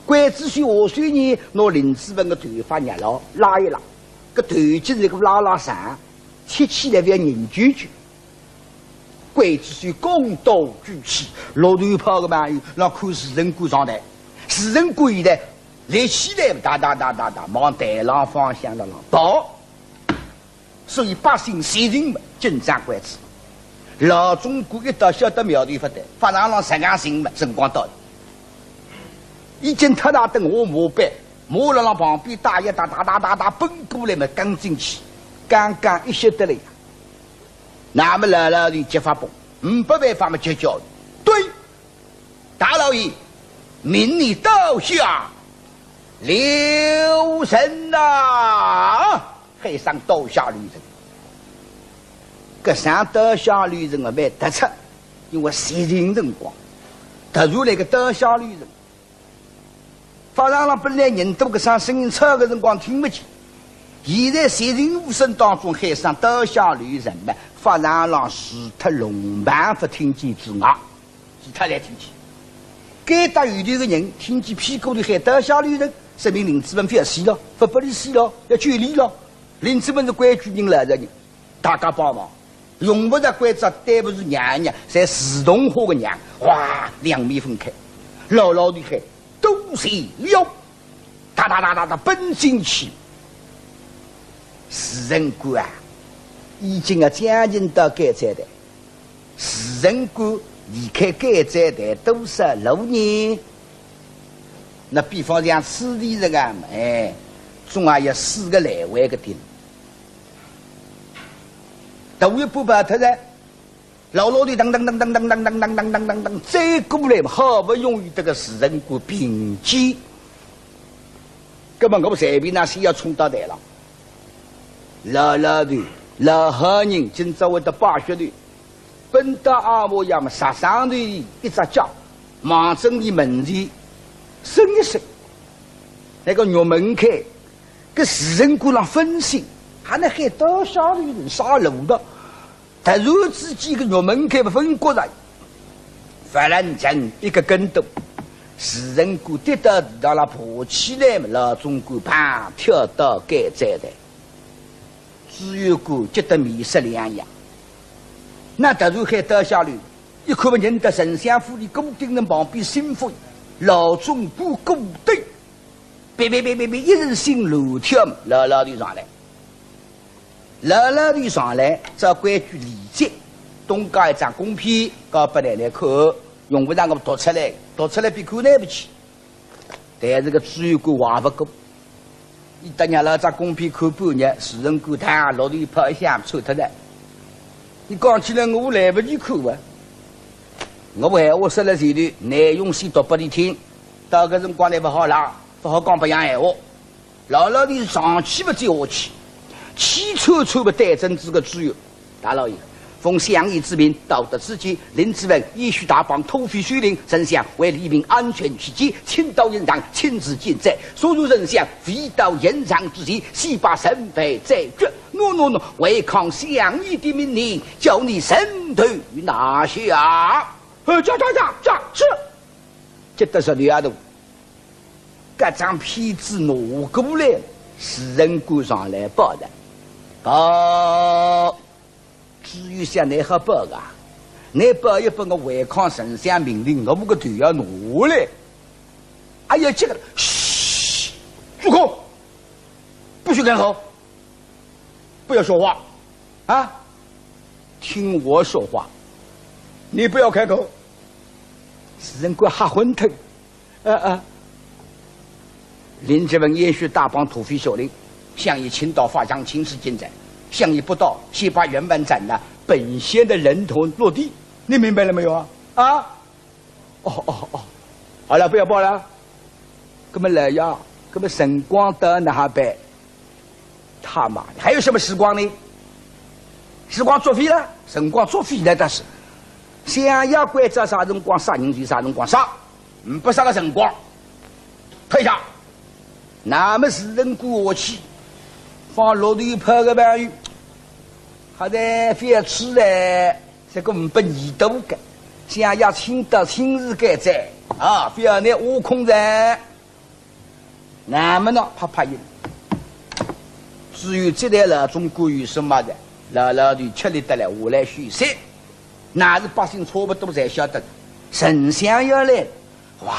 刽子手下手呢，拿林子文个头发捏牢，拉一拉，搿头颈是个拉拉长，切起来覅硬揪揪。 刽子手弓刀举起，落头炮个嘛，让看时辰官上台。时辰官一抬，立起来，哒哒哒哒哒，往台浪方向浪浪跑。所以百姓侪人嘛，紧张关子。老总管一到晓得苗头勿对，法场浪实梗寻嘛，辰光到了。已经太大等我马背，马辣浪旁边打一打，哒哒哒哒奔过来嘛，跟进去，刚刚一歇得了呀。 那么老老头急发崩，呒不办法么急叫。对，大老爷，命你刀下留人呐！喊声刀下留人。搿声刀下留人啊，蛮突出，因为实情辰光，突然来个刀下留人。 法场浪本来人多，搿声声音吵个辰光听勿见。现在寂静无声当中喊声刀下留人嘛，法场浪除脱龙盘佛听见之外，其他侪听见。该搭有头个人听见屁股里喊刀下留人，说明林子文覅死了，勿拨伊死了，要救伊了。林子文是规矩人，老实人。 大家帮忙，用勿着关照，对勿住娘娘，侪自动化个娘，哗，两面分开，老老头喊，多谢了，哒哒哒哒哒奔进去。时辰官啊，已经啊将近到监斩台，时辰官离开监斩台多少路呢？那比方像此地这个，哎，总也要四个来回个地路。 头一步跑脱了，老老头噔噔噔噔噔噔噔噔噔噔噔噔，再过来嘛，好不容易得个时辰官并肩。葛么我随便哪先要冲到台浪。老老头，老好人，今朝会得摆血头，奔到阿婆爷么，杀上头一只脚，望准伊门前伸一伸，那个玉门开， 搿时辰官浪分心，还能喊刀下留人啥路道？突然之间个玉门开勿分过来，法场浪一个跟斗，时辰官跌到地浪爬起来嘛，老总管啪跳到监斩台。知县官急得面色两样。那突然喊刀下留，一看么认得丞相府里顾鼎臣旁边心腹，老总管顾鼎。 别别别别别，一阵心乱跳，老老头上来。老老头上来，照规矩礼节，东家一张公片，交拨奶奶看，用勿着我读出来，读出来比看来勿起。但是个知县官话勿过，伊搭娘老张公片看半日，时辰官他落头一炮一响抽脱了。伊讲起来我来勿及看啊，我闲话说了前头，内容先读拨伊听。 到搿辰光来勿好啦，勿好讲别样闲话。老老头上气勿接下气，气喘喘勿对准仔个知县。大老爷，奉相爷之命，到得此间，林子文、燕许大帮土匪收留，丞相为黎民安全起见，请到刑场亲自见斩。所以丞相未到刑场之前，先把人犯斩决。喏喏喏，违抗相爷的命令，叫你人头拿下。呃，这这这这是。 急得实头也大。搿张片子拿过来，时辰官上来报的。报，知县想，倷好报啊？倷报一报，我违抗丞相命令，我个头要拿下来。哎呀，这个，嘘，住口！不许开口，不要说话，啊，听我说话，你不要开口。时辰官吓昏头。 呃呃，林子文、燕许大帮土匪首领，相爷请到法场亲自见斩，相爷不到，先把人犯斩了，本县的人头落地，你明白了没有啊？啊？哦哦哦，好了，不要报了。那么来呀，那么辰光到哪哈办？ 他妈的，还有什么时光呢？时光作废了，辰光作废了，但是相爷关照啥辰光杀人就啥辰光杀，呒不啥个辰光，退下。那么是人过下去，放落头炮个朋友，还在覅出来，这个呒不义度个，想要亲到亲自该哉啊，覅拿挖空哉。那么呢，拍拍印。至于这代老总管有什么的，老老头吃力得来，下来休息。 那是百姓差不多侪晓得，丞相要来，哇，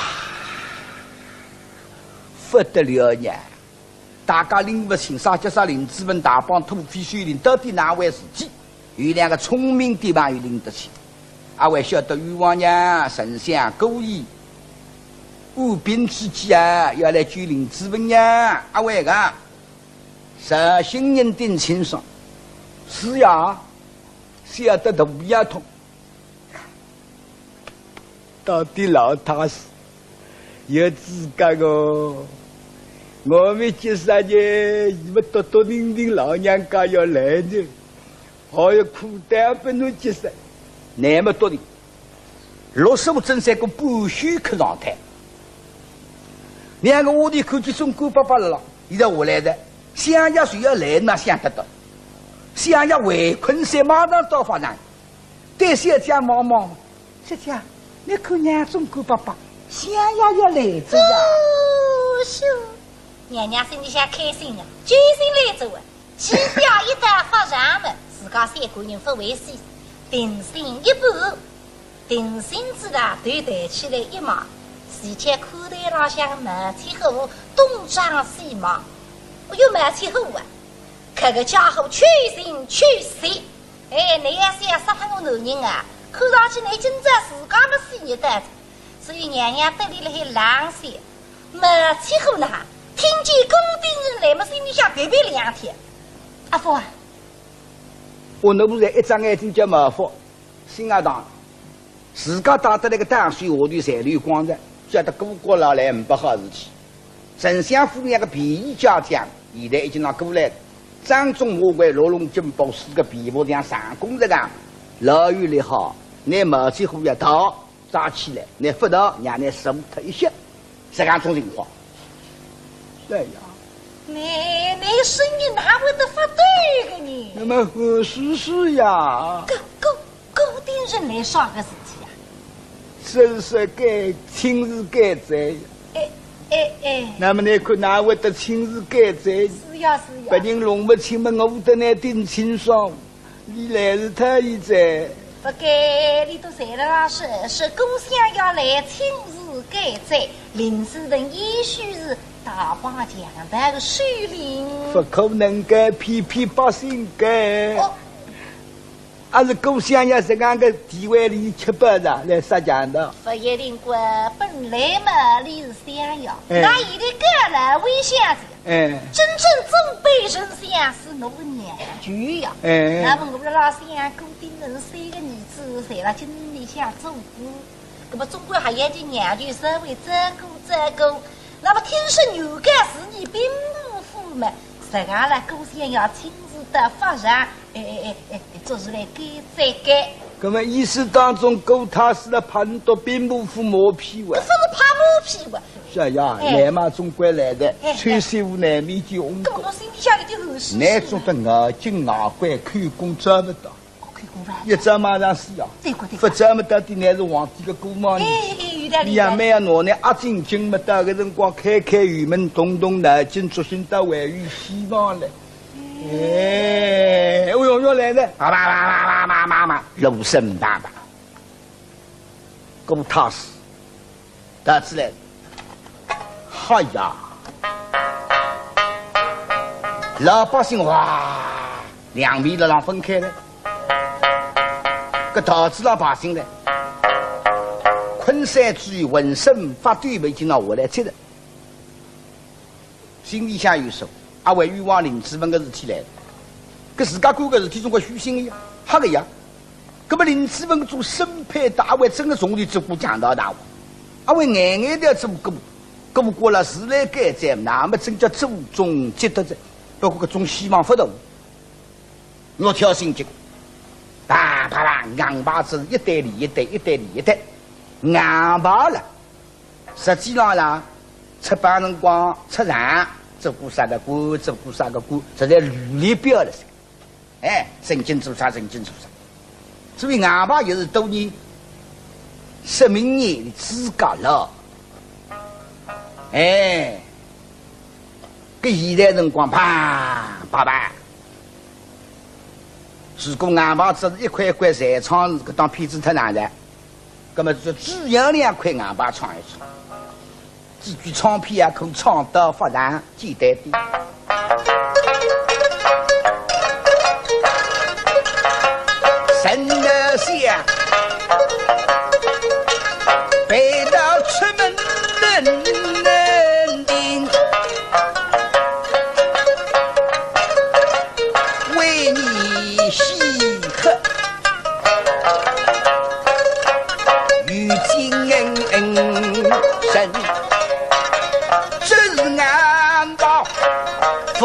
不得了呀！大家拎勿清，啥叫啥林子文大帮土匪首领，到底哪回事体？有两个聪明的朋友拎得清，阿会晓得冤枉呀，丞相故意舞兵之计啊，要来救林子文呀，阿会个，绍兴人顶清爽。是呀，晓得大也痛。 到底老太师有资格哦。我们几十年，伊们笃笃定定老娘家要来呢，还有苦担不能接受，那么笃定。六叔正在个半休克状态，两个屋里看见总管伯伯了，现在下来的，想要谁要来，那想得到，想要围困山马上到法场。 对小姐望望，小姐，你看娘总管伯伯，想要要来哉呀。哦，是。娘娘心里向开心啊，救星来哉啊，起码一旦发上么，自家三个人勿会死，定心一半。定心之上头抬起来一望，只见看台浪向毛七虎东张西望，哎哟，毛七虎啊，搿个家伙缺心缺肺。 哎，你要是要杀脱我男人啊，看上去你今朝自家么死热得，所以娘娘对伊辣海冷笑。毛七虎呢，听见顾鼎臣来么，心里向别别两天。阿福啊，我那不是一只眼睛叫毛福，心也当，自家带得来个打水下头侪流光着，叫得顾阁老来呒不好事体。 丞相府里个便衣家将，现在已经拿过来了。掌中马槐，六龙金宝，四个皮服像上弓这样，老有力好。拿毛七虎要逃，抓起来，拿不逃，让伊死脱一歇，这样种情况。对呀。你，你声音哪会得发抖个呢？那么何事事呀？顾，顾， 顾鼎臣来啥个事体啊？真是该，亲自该哉。哎，哎，哎。那么你看哪会得亲自该哉？是呀，是呀。别人弄勿清么，我得来顶清爽，你来是太医哉。不该，你都在了啦，是，是顾相爷来亲自该哉，林子文也许是大帮强盗个首领。不可能该，骗骗百姓该。哦。 阿是顾相爷实梗个地位里吃饱了，来杀强盗。勿一定个，本来嘛，伊是相爷，哎。那现在个呢，为相爷，哎。真正尊卑人相是我娘舅呀。哎。那么我们老相爷顾鼎臣三个儿子，侪辣京城里向做官，那么总归还有点娘舅稍微照顾照顾。 那么听说原告是你兵部府嘛，实梗了，顾相爷亲自到法场，哎，哎，哎，哎，做事来该再该。那么意思当中，顾太师了，怕你到兵部府马屁哇？搿勿是拍马屁哇？是呀，哎。来嘛总归来的，哎，哎。穿西服难免就红过。搿么我心里向有点后悔。难做得外紧外关，口供抓勿到。 一招马上死啊！对个，对个。勿招么到底乃是皇帝个姑妈呢。哎，哎，有道理，伊也蛮要拿你压进京么，到搿辰光开开辕门，动动脑筋，作兴倒还有希望嘞。哎，哎哟，要来了，啪啪啪啪啪啪啪啪，罗生啪啪，顾太师。 到此来，哈呀，老百姓哇，两面辣浪分开了。搿桃子老百姓呢，昆山之后浑身发抖，已经拿下来吃了。 心里向有数，阿会冤枉林子文个事体来了。搿自家干个事体总归虚心个呀，黑个呀。搿么林子文做生配搭阿会真个从前做过强盗大王，阿会眼眼调做过，过过了是来该哉，那么真叫祖宗积德哉。不过搿种希望勿大。我挑心急，啪啪啪，硬牌子一对连一对，一对连一对，硬牌了。实际上啦，出版辰光出场，做过啥个官，做过啥个官，实在亂七八糟了噻。哎，曾经做啥，曾经做啥。所以硬牌也是多年，说明年的资格了。哎，搿现在辰光，啪啪啪。如果硬牌只是一块一块侪唱，搿档片子太难了。 那么就只要两块硬牌唱一唱，几句唱片啊，可以唱到发达，简单点。神儿下，背到出门门庭，为你喜贺。 与今人，这是硬牌，无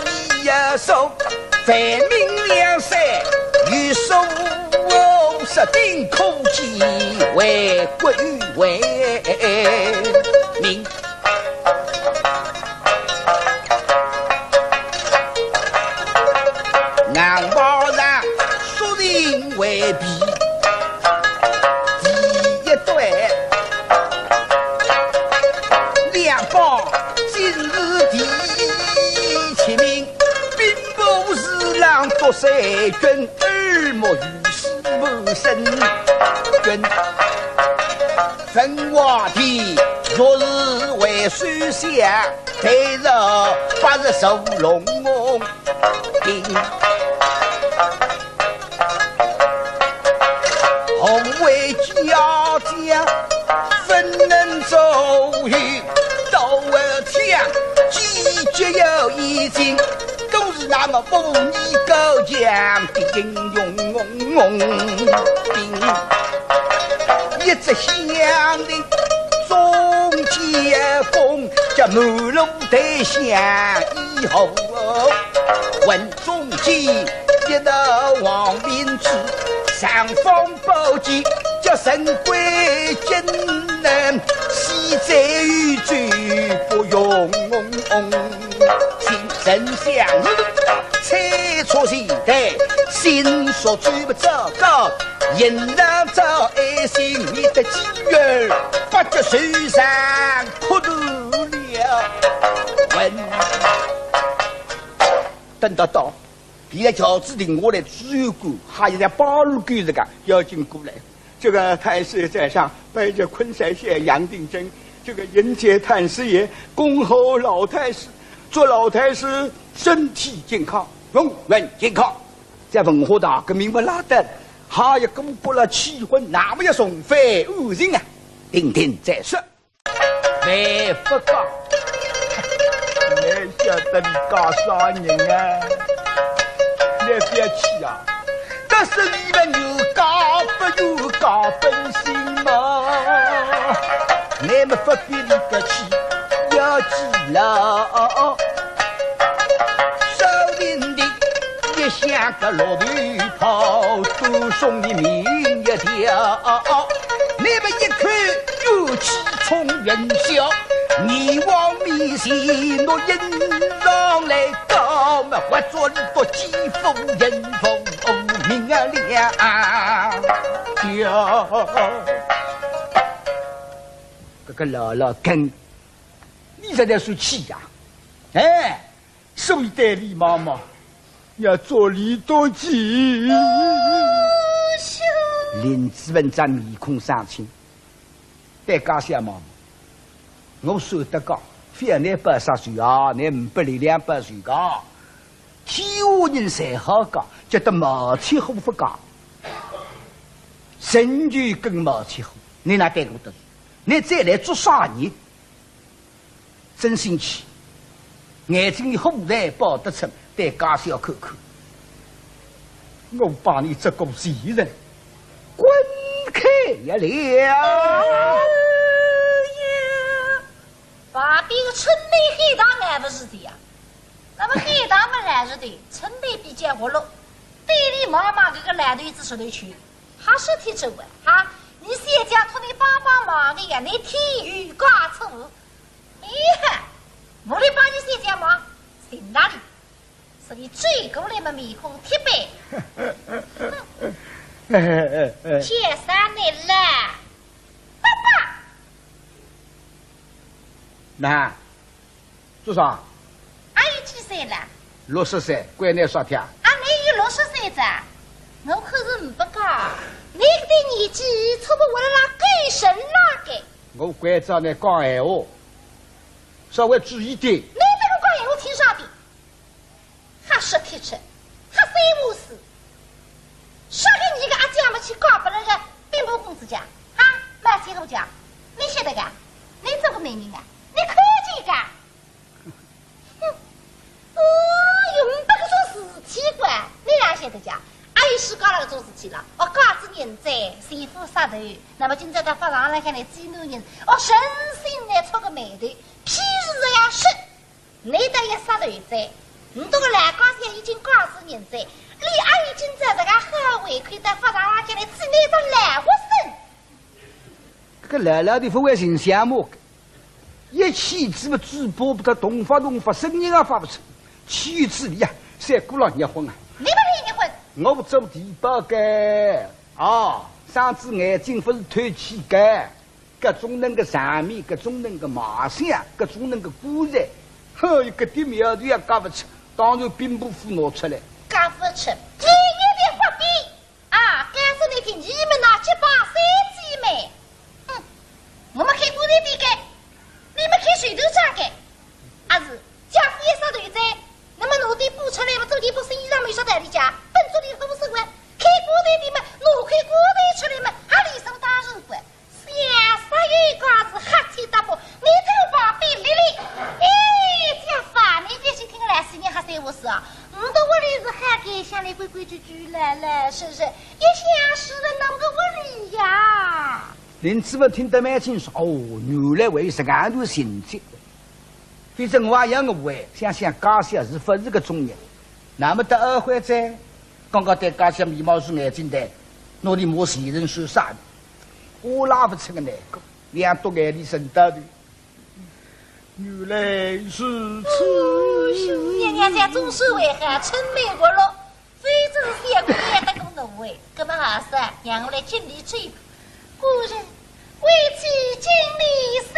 疑也说，分明两三与数，说定可计为国与为民。 硬牌上说定为比，第一对，两方今日第七名，兵部侍郎读三军，耳目一新满身军。 文华殿，若是为首相，对着八十座龙王顶。红卫家将，不能左右，刀枪，季节又已尽，都是那么武艺高强的英雄。 一直响的中间风，叫满路台响以后，闻中间一道黄绫子，上方宝剑叫神归金，西在宇宙不用。 请丞相猜出前代，心说最不糟糕，应当早爱心，免得继而不觉受伤苦头了。问，等到到，现在轿子停下来，知县官还有在八路军这个要紧过来。 这个太师在上，拜见昆山县杨定镇。这个迎接太师爷，恭候老太师，祝老太师身体健康，龙运健康。在文化大革命不拉登，还有个不了气氛，那么要送回安定啊，听听再说。 万福讲，倷晓得俚讲啥人啊？倷覅气啊！但是俚们有讲不有讲本性嘛。倷么勿必俚个气，要记牢。少林的一响个落头炮，都送你命一条。 你们一口怨气冲云霄，你往面前落印上来，高么活捉你做奸夫人，无名啊了。搿个老老根，你实在是气呀！哎， 所以对俚妈妈要做俚多气。林子文只面孔生青，对家小妈妈，我说得讲，覅拿报啥仇啊，拿五百两两报仇个。天下人侪好讲，叫得毛七虎勿讲。陈九跟毛七虎，你哪对我得罪？你再来做啥人？ 真生气，眼睛里火在爆得出，对家小看看。我把你这个贱人滚开呀了！哎呀，旁边个春梅喊道：“俺勿是的呀。”那么喊道么来是的，春梅比较活络，对俚妈妈搿个烂头子说头去，还是挺真个哈。你小姐托你帮帮忙个呀，你添油加醋。哎呀，我来帮你写家嘛，行哪里？所以转过来嘛，面孔铁板。哼，天生的啦，爸爸。那，做啥？阿有几岁了？六十岁，关你啥体啊？阿没有六十岁子啊？我可是唔不讲，你个年纪差不多了啦，够神那个。我关照你讲闲话，稍微注意点。你这个讲闲话听啥的？还说铁吃，还三五四。啥个你个阿姐么去讲拨那个兵部公子讲，哈，卖钱好讲，你晓得个？你做个媒人啊？你看见个？ 哼，哦哟，没搿种事体个，你哪晓得讲？阿有世界浪搿种事体了，哦，假使人哉，前夫杀头，那么今朝到法场浪向来见男人，哦，诚心来触个霉头，譬如这样说，你倒也杀头哉，你这个老家小已经假使人哉，你阿有今朝这个好胃口到法场浪向来见你这老活生。 搿个老老的勿会寻相骂个，一气之么嘴巴拨他动发动发，声音也发勿出，气之里啊，三鼓浪热昏啊。你勿是热昏？我做地保个，哦，双只眼睛勿是透气个，搿种能个场面，搿种能个卖相，搿种能个棺材，哼，一个点苗头也轧勿出，当然兵部府拿出来。轧勿出，你也得发兵。 啊，告诉你听，你们那结拜三姐妹，哼，我们开棺材店个，你们开水头厂个，阿是，姐夫也杀头哉，那么拿点布出来嘛，做点布生意上嘛有啥道理讲？本族里好生活，开棺材店嘛，拿块棺材出来嘛，还理所当然个。小煞有介事瞎七搭八，你走旁边立立。哎，姐夫啊，你这些听来是你还三五四啊？我的屋里是好个，向来规规矩矩。 来来，是是，一向是个那么个问题呀。林子文听得蛮清爽，哦，原来还有这样的情节。反正我也要误会，想想家小是勿是个中人。那么到二回哉，刚刚对家小眉毛竖眼睛的，拿你骂前人算啥呢？我拉勿出个难过，两朵眼泪顺到头。 原来如此。娘娘家总是为何春梅活络，非正是小姑娘得个误会，搿么还是让我来敬你这一杯。夫人，为妻敬你三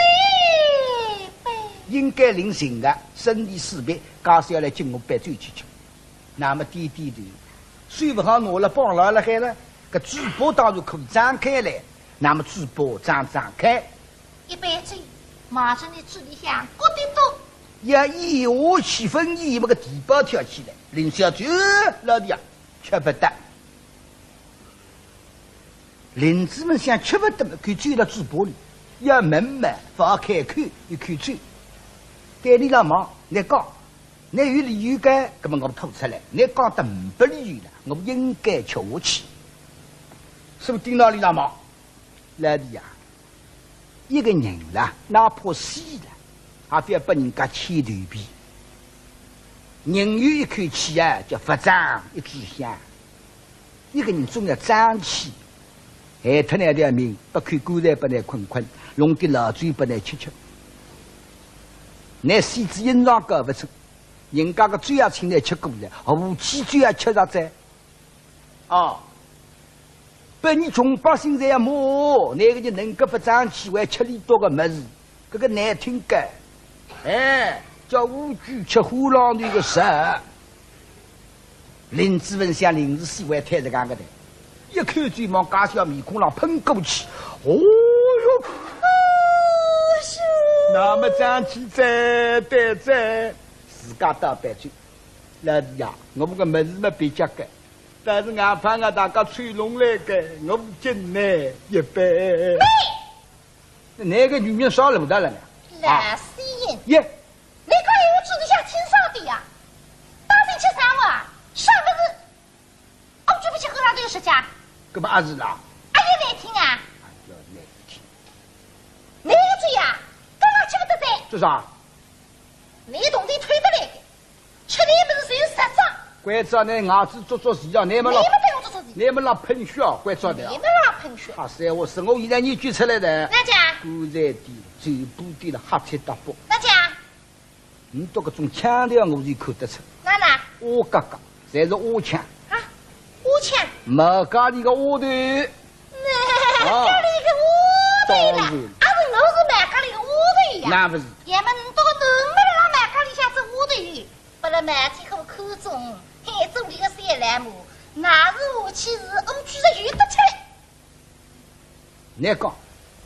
杯。应该领情个，生理四杯，家小来敬我杯酒去吃。 那么点点头，手勿好拿了，绑牢了海了，搿嘴巴当然可以张开来，那么嘴巴张张开。一杯酒，马上你嘴里向咕滴嘟。要一下去，分一么个地保跳起来，林小姐，老弟啊，吃勿得。林子文想吃勿得么，口酒辣嘴巴里，要问么，勿好开口，一口酒。对俚老忙，倷讲， 倷有理由个，搿么我吐出来，倷讲得呒不理由了，我应该吃下去。是勿是顶牢俚老忙？老弟呀，一个人啦，哪怕死了，也覅拨人家牵头皮。人有一口气啊，叫佛长一炷香。 一个人总要争气，害脱倷条命，拨口棺材拨倷困困，弄点老酒拨倷吃吃。倷死仔阴阳搞勿成，人家个酒也请倷吃过了，何其酒也吃着哉。哦，拨伲穷百姓侪要骂，哪个人能够勿争气，还吃俚笃个物事？ 搿个难听个，哎，叫乌龟吃虎狼头个事。林子文想临时死还推着讲个的，一口酒往家小面孔浪喷过去，哦哟，那么争气哉，对哉，自家倒杯酒，老弟呀，我们个物事么别家个，但是俺怕俺大家吹拢来个，我敬你一杯。 那个女人啥路道了呢？啊，老死人，耶，你讲闲话嘴里向清爽点呀，当心吃生活啊，啥物事？哦，嘴巴吃喝上都有实梗。搿么阿是啦？哎呀，难听啊！哎呀，难听。你个嘴呀，刚刚吃勿得的。做啥？你铜钿偷得来的。 吃你物事就实梗。关照倷牙齿做做事啊，倷么老，倷么对我做做事。倷么老喷血啊，关照倷啊。倷么老喷血。啊，是，我是我现在研究出来的。哪讲？棺材店、酒吧店了瞎七搭八。哪讲？你搿种腔调我就看得出。哪哪？阿嘎嘎，侪是阿腔。啊，阿腔？毛家里个丫头。毛家里个丫头啦？当然。啊，是我是毛家里个丫头呀。那勿是。要么你搿个囡儿辣毛家里向做丫头，拨了毛七虎看中，嘿，做伊个小老婆，那是下去是我去是有得吃嘞。 倷讲，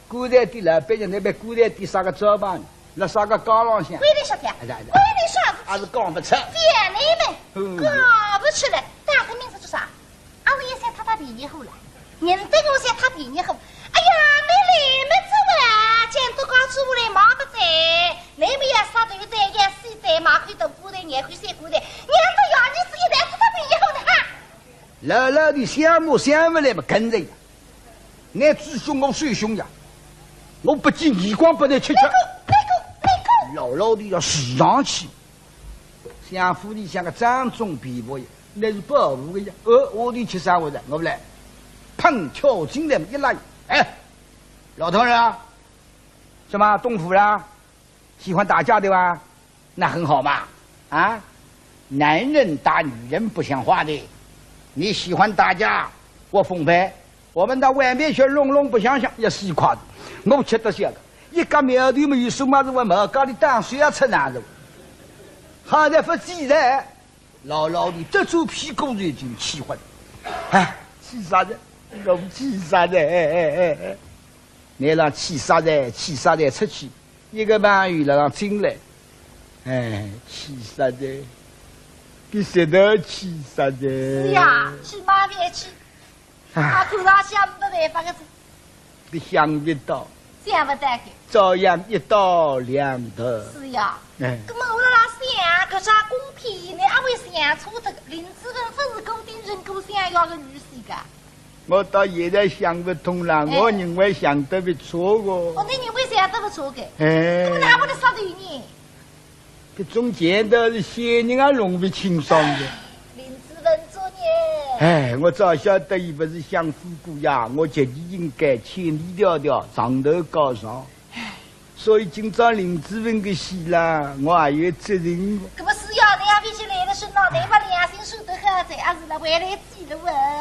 棺材店老板娘，倷拿棺材店啥个招牌呢？辣啥个街浪向？关倷啥体啊？哎呀，哎呀。关倷啥事体？还是讲勿出。覅倷问，嗯。讲勿出来，打个名字做啥？阿是也想讨讨便宜货了？人对我想讨便宜货。哎呀，倷来么子哇，讲多讲出来嘛勿对，倷么要杀头哉，要死哉，买口大棺材，廿块三棺材，让得要你死一代讨讨便宜货的哈。 老老的想么想勿来么跟着呀，倷主凶我受凶呀，我不见义光拨倷吃吃。老老的要死上去，想府里向个掌中皮包呀，那是保护的呀。呃，我的吃啥我的，我不来，砰，跳进来一拉，哎，老头儿啊，什么动武啦？ 喜欢打架对吧？那很好嘛，啊，男人打女人不像话的，你喜欢打架，我奉陪，我们到外面去弄弄，不想想也是一块的。我吃得消的，一个苗头没有什么是我毛家里当水要吃难的，好在不记得。 老老的这种屁股已经气昏。哎，气煞哉，我气煞哉，哎哎哎哎，倷让气煞哉，气煞哉出去，一个朋友了让进来，哎，气煞哉，比谁都气煞哉。是呀，气嘛别气。 啊，看上去也没办法个子。你想不到。想不到个。照样一刀两断。是呀。哎。那么我辣辣想，搿只公片呢，阿会想错的，林子文勿是顾鼎臣顾想要个女婿个。我到现在想不通了，哎。我认为想得不错个。哦，你认为想得不错个？哎。那么哪会得杀头呢？ 搿种前头是仙人也弄勿清爽的。林子文作孽。哎，我早晓得伊勿是享富贵呀，我觉得应该千里迢迢，上头告状。所以今朝林子文个死啦，我也有责任。搿么是呀，侬也勿去来了身浪，侬把良心说得好哉，还是来回来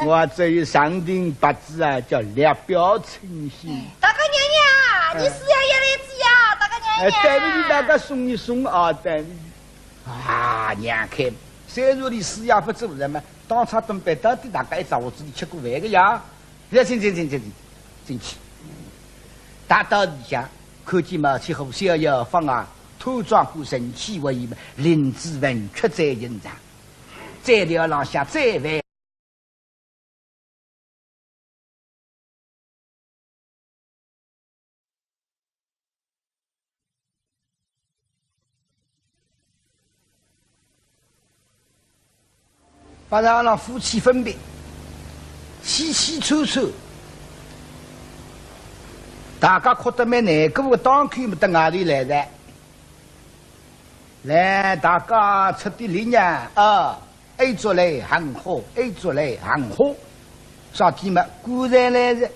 我这一上庭八字啊，叫略表称心。大家娘娘，你是要要来子呀，大家娘娘。哎，对不起，大家松一松啊，对不起。啊，娘看，虽然你师爷勿做人嘛，当差东北到底大家一只屋子里吃过饭个呀。来，请，请，请，请，请，进去。踏到里向，看见毛七虎逍遥放啊，脱装过神气为嘛，林子文屈在现场，在条浪向再会。 八大郎夫妻分别，凄凄楚楚，大家哭得蛮难过个，当口没得外头来哉。来，大家出点力呀，啊！ A族来喊好，A族来喊好，啥体嘛？棺材来哉。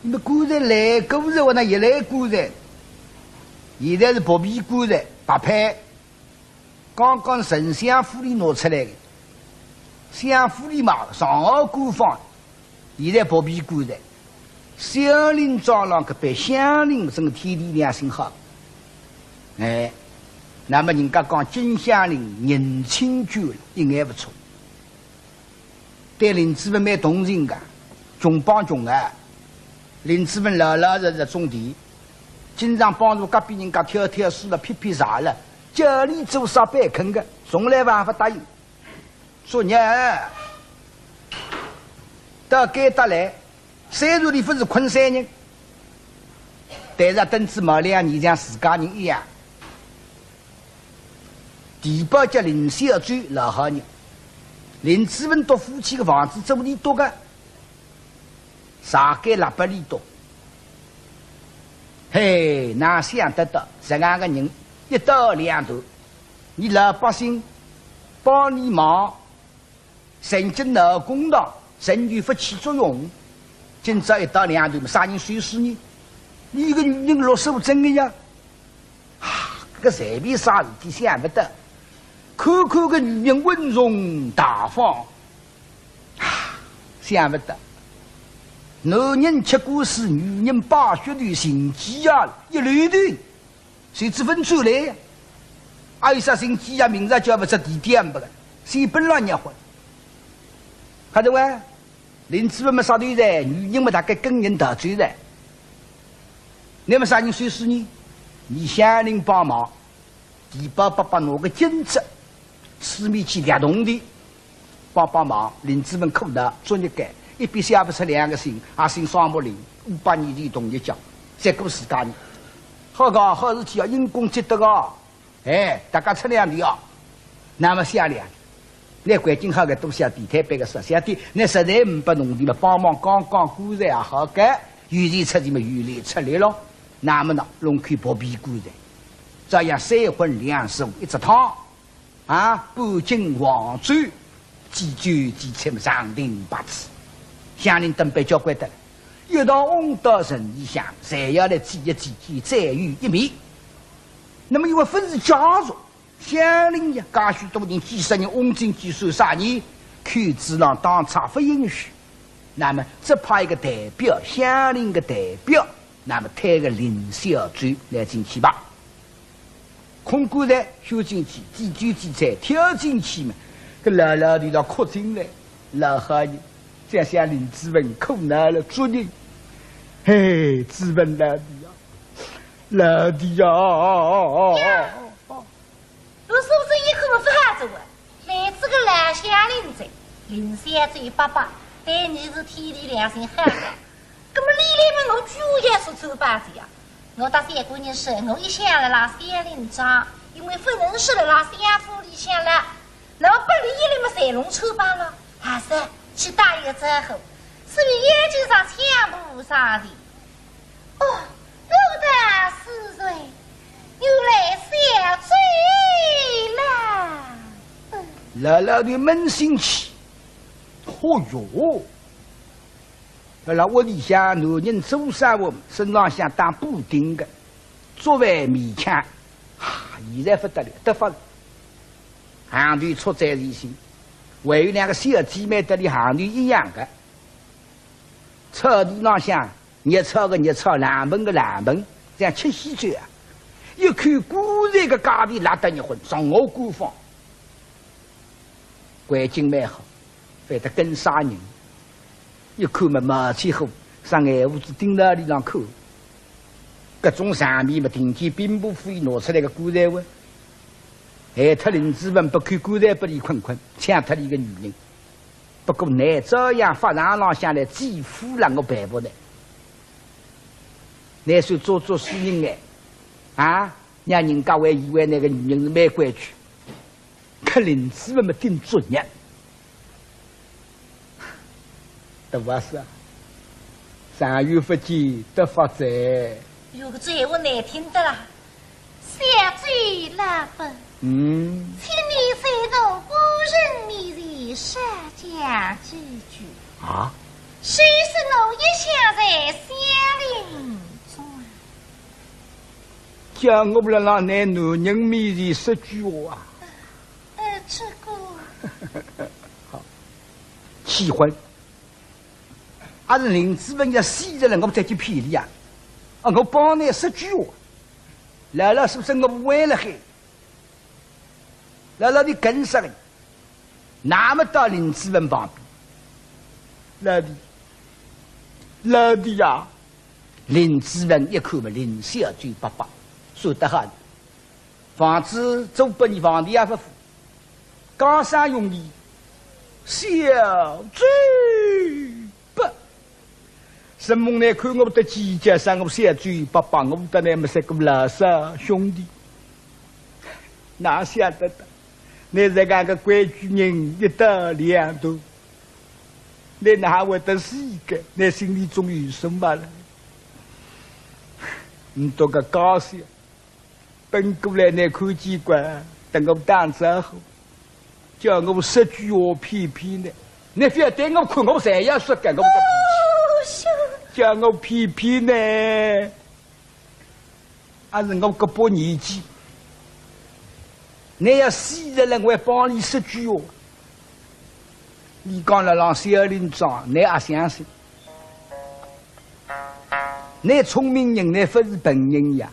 那么棺材来过哉，我那也来棺材。现在是薄皮棺材，白坯。刚刚从相府里拿出来的，相府里嘛，上好官方。 现在薄皮棺材，小林庄浪搿班乡邻真个天地良心好。哎，那么人家讲金乡邻人亲眷一眼勿错。对林子文蛮同情个，穷帮穷啊。林子文老老实实种田，经常帮助隔壁人家挑挑水了、劈劈柴了，叫伊做啥板肯个，从来勿答应。 作孽，到该搭来，虽然伊勿是昆山人，但是登仔毛两年像自家人一样。地保叫林小周，老好人。林子文笃夫妻个房子租俚笃个， 啥个拉拨俚笃。嘿，哪想得到，实梗个人一刀两断，伲老百姓帮俚忙，曾经闹公堂，仍旧勿起作用。今朝一刀两断，啥人收尸呢？伊个女人落手真个呀。啊，搿随便啥事体想勿到，看看搿女人稳重大方，啊，想勿到，男人吃官司，女人摆血头，寻机啊，一溜头，随之分出来呀。还有啥寻机啊？明朝叫勿出地点勿个，随本浪热昏。看到伐？ 林子文么杀头哉，女人么大概跟人逃走哉。那么啥人收尸呢？伲乡邻帮忙，地保伯伯拿个金子，市面去掠铜钿，帮帮忙。林子文苦恼，作孽个，一笔写勿出两个姓，也姓双木林，五百年前同一家，结果自家人。好个，好事体啊，因公积德啊。 哎，大家出两钿啊。那么想两钿，那环境好个，多想点，推扳个说，想点，那实在呒拨铜钿么，帮忙扛扛棺材也好个，有钱出钱么，有力出力咯。那么呢，弄口薄皮棺材，照样三荤两素一只汤，啊，半斤黄酒， 几酒几菜么，上等八次，乡邻等辈交关得了，一道翁到城里向，侪要来祭一祭，再有一面。那么因为勿是家属，乡邻呀，介许多人，几十人，翁进去算啥呢？口子浪当差勿允许。那么只派一个代表，乡邻个代表，那么推个林小周来进去吧。 空棺材，收进去，几酒几菜，跳进去嘛，搿老老头倒哭进来，老好人，想想林子文苦恼了，作孽。嘿，子文老弟呀，老弟呀，我是勿是一口勿发作啊？ 来仔个老乡邻哉，林小周伯伯，对伲是天地良心好个。葛么俚来么我居然也是穿帮仔呀。我搭三个人说，我一向辣辣乡邻庄，因为勿能说辣辣乡府里向了，那么拨俚一来么侪弄穿帮了，还是去打一个招呼，说明眼睛上抢不上的。 哦，我的是谁？原来小周啦。嗯，老老头扪心气，哦哟，辣辣屋里向男人做生活，身浪向打补丁个，作为勉强，啊，现在勿得了，得法了。行头出在前头，还有两个小姐妹搭俚行头一样个，草地浪向 热炒个热炒，冷盆个冷盆，像吃喜酒啊！一口棺材个价钿拉得热昏，上下官方。环境蛮好，反得跟啥人？一看么冒起火，啥眼珠子盯牢俚浪看。搿种场面么，听见兵部府伊拿出来个棺材哇，害脱林子文，拨口棺材拨俚困困，抢脱俚个女人。 不过倷照样法场浪向来祭夫了，我办勿来。倷算做做书人哎，啊，让人家还以为倷个女人是蛮规矩，可林子文么顶作孽。对勿是啊？长远勿见得发展。有个嘴我难听得啦。 小周老伯，嗯。请你在我官人面前少讲几句。啊？虽说我一向在乡邻庄。叫我辣辣倷男人面前说句话啊？呃，这个。好，气昏。阿是林子文要死了，我再去骗俚啊？啊，我帮倷说句话。 老老是勿是我为了嘿？老老的跟上个，那么到林子文旁边，老弟，老弟呀！林子文一看嘛，林小周伯伯，说得好，房子租拨你，房钿也勿付，讲啥用的？小周 不，承蒙倷看我的计较，啥我小周伯伯，我搭倷么是个老少兄弟。哪想得到，倷这样个规矩人一刀两断，倷哪会得死个？倷心里总有数么了。你这个家小， 奔过来，倷看见过，搭我打招呼，叫我说句话骗骗倷，倷覅对我看，我侪要说个，我个脾气。哦，兄弟。叫我骗骗倷，阿是我搿把年纪，倷要死了，我还帮俚说句闲话。俚讲勒浪小林庄，倷阿相信？倷聪明人，倷勿是笨人呀。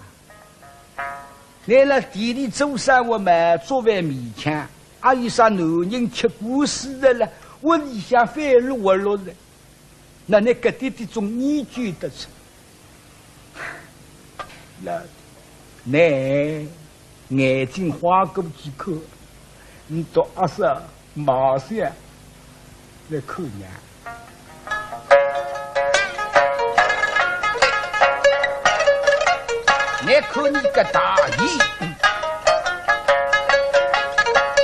倷勒地里做生活嘛，做饭勉强，阿有啥男人吃官司的了，屋里向翻落落了。 那倷搿点点总研究得出？那，倷眼睛花过几口，倷到阿嫂马上来看娘。倷看倷个大爷，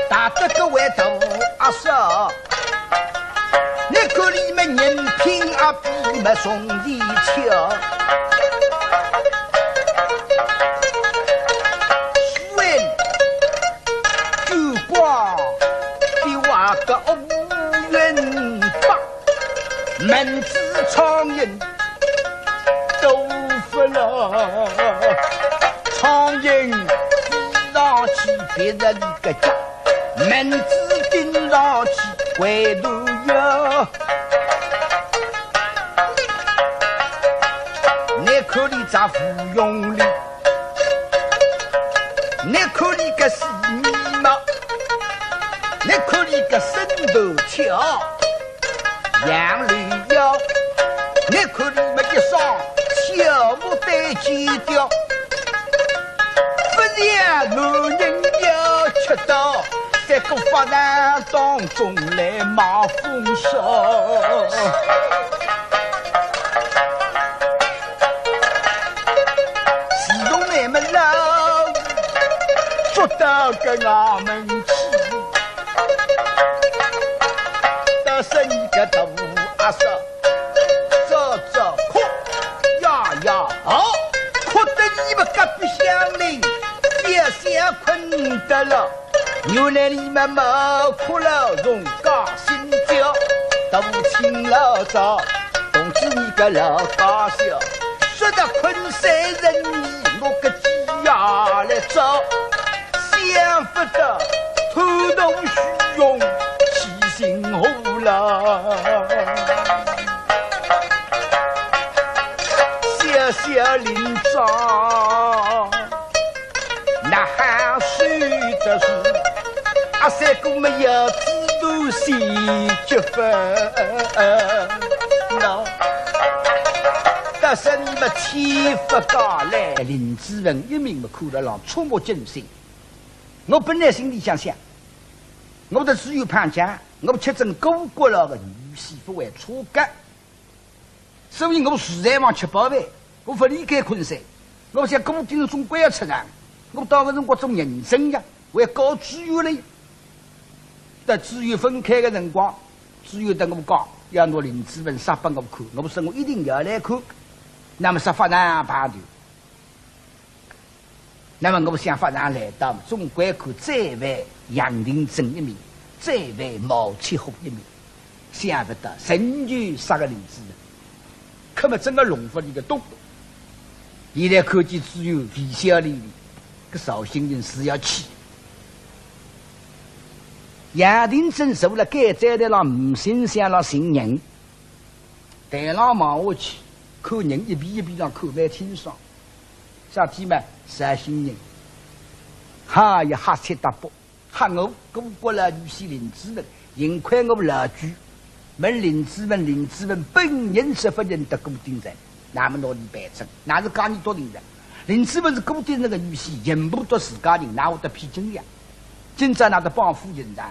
大得个位大阿嫂。 倷看俚么人品阿比么从前强，书文、酒馆比我个乌云白，蚊子苍蝇 都勿了。苍蝇飞上去别人个家，蚊子叮上去回头呀。倷看俚只芙蓉脸，倷看俚个细眉毛，倷看俚个身段巧。 杨柳腰，倷看俚么一双小牡丹尖雕，勿像男人要吃到，在个法场当中来卖风骚。自从那么老，捉到个衙门去。 但是倷个大阿嫂，早早哭呀呀吼，哭得俚么隔壁乡邻也想困得了。原来俚么没哭了，从家心焦，大清老早，通知倷个老家小，说得困三日，我个鸡呀来找。 想不到贪图虚荣，起心火了。小小林庄，哪哈受得住？阿三哥么要知道心急分了。但是倷么千勿讲来，林子文一命么看得浪触目惊心。 我本来心里想想，我搭知县碰僵，我吃准顾阁老个女婿勿会错个。所以我实在望吃饱饭，我勿离开昆山。我想顾鼎臣总归要出场，我到个辰光做人证呀，我要告知县嘞。搭知县分开个辰光，知县搭我讲，要拿林子文杀拨我看，我说我一定要来看。那么啥法场排队？ 那么我想法场来到，总归看再犯杨廷珍一命，再犯毛七虎一命，想勿到仍旧杀个林子文，搿么真个弄勿离个东。现在看见知县微笑哩哩，搿绍兴人是要气。杨廷珍坐辣监斩台浪，呒心想浪寻人，台浪望下去，看人一遍一遍浪看蛮清爽。 啥体嘛？绍兴人。哈呀，瞎七搭八，吓我顾阁老女婿林子文，幸亏我老鬼，问林子文，林子文本人是勿认得顾鼎臣，那么拿俚办证，那是假意笃定哉。林子文是顾鼎臣个女婿，认勿得自家人，哪会得骗真呀？今朝哪得帮夫人哉？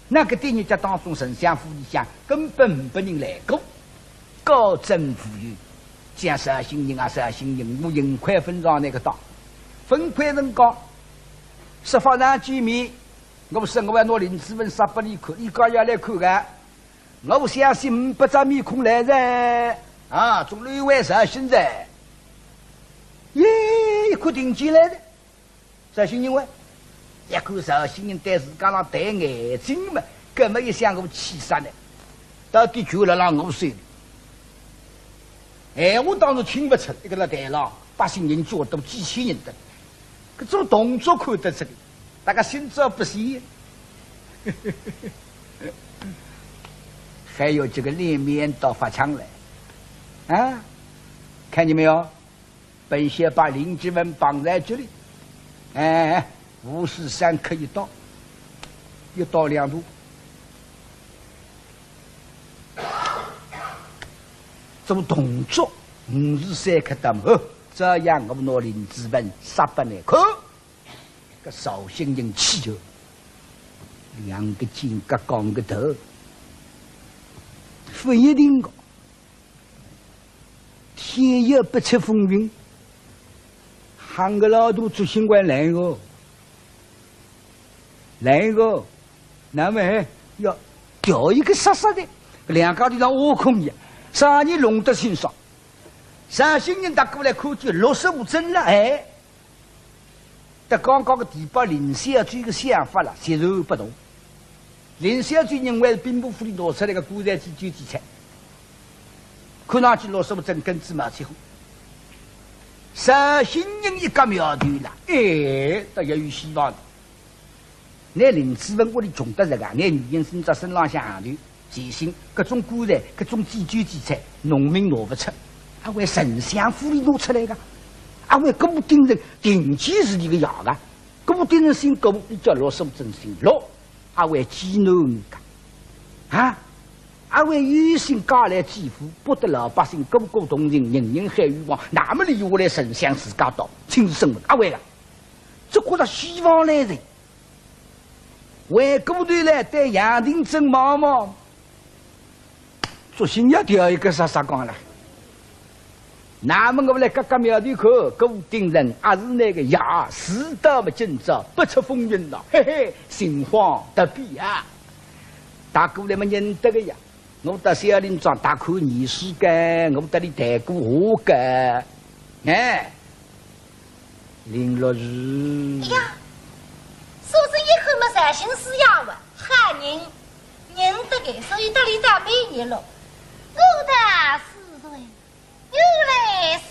那个点日脚当中，丞相府里向根本呒拨人来过，高枕无忧。讲绍兴人啊，绍兴人，我幸亏勿上倷个当。分开辰光，说法场见面，我说我要拿林子文杀拨俚看，俚讲要来看个，我相信呒拨张面孔来哉，啊，总归有绍兴哉。耶，一看定见来哉。 绍兴人喂，一看绍兴人对自家浪抬眼睛嘛，搿么一想我气煞呢，到底就辣辣我手里。闲话当中听勿出，一个辣台浪，百姓人叫得几千人的，搿种动作看得出个，大家心照不宣。还有这个脸面倒发抢来，啊，看见没有？本县把林子文绑在这里，哎，无事三刻一刀，一刀两断。 做动作，五时三刻到末，照样我拿林子文杀拨倷看。搿绍兴人气哟，两个肩胛两个头，勿一定个。天有不测风云，喊个老大做新官来哦，来哦。 那么要调一个杀杀的，两家头像挖空一样，啥人弄得清爽？绍兴人踏过来看见陆素贞了，哎，搭刚刚个地保林小周个想法了，截然不同。林小周认为是兵部府里拿出来个棺材祭酒祭菜，看上去陆素贞跟仔毛起哄。绍兴人一个苗头了，哎，倒也有希望的。 拿林子文屋里穷得着个，拿女人身只身浪向行头，全新，搿种棺材，搿种祭酒祭菜，农民拿勿出，阿会丞相府里拿出来个，阿会顾鼎臣定期是伊个爷个，顾鼎臣姓顾，伊叫陆素贞姓陆，阿会寄囡儿个，啊，阿会有心嫁来济府，博得老百姓个个同情，人人喊冤枉，那么留下来丞相自家当，亲自审问，阿会个，只觉着希望来哉。 回过头来对杨廷珍望望，作兴要调一个杀杀讲了。那么我们来轧轧苗头看，顾鼎臣阿是倷个爷，是到么今朝不测风云了，嘿嘿，心慌得比啊。大哥倷么认得个呀， 我到小林庄大看年数个，我搭俚谈过话个。哎，林陆氏。哎呀，素贞一看么绍兴师爷哇，好人，认得个，所以搭俚打蛮热络。我道是谁？ 原来是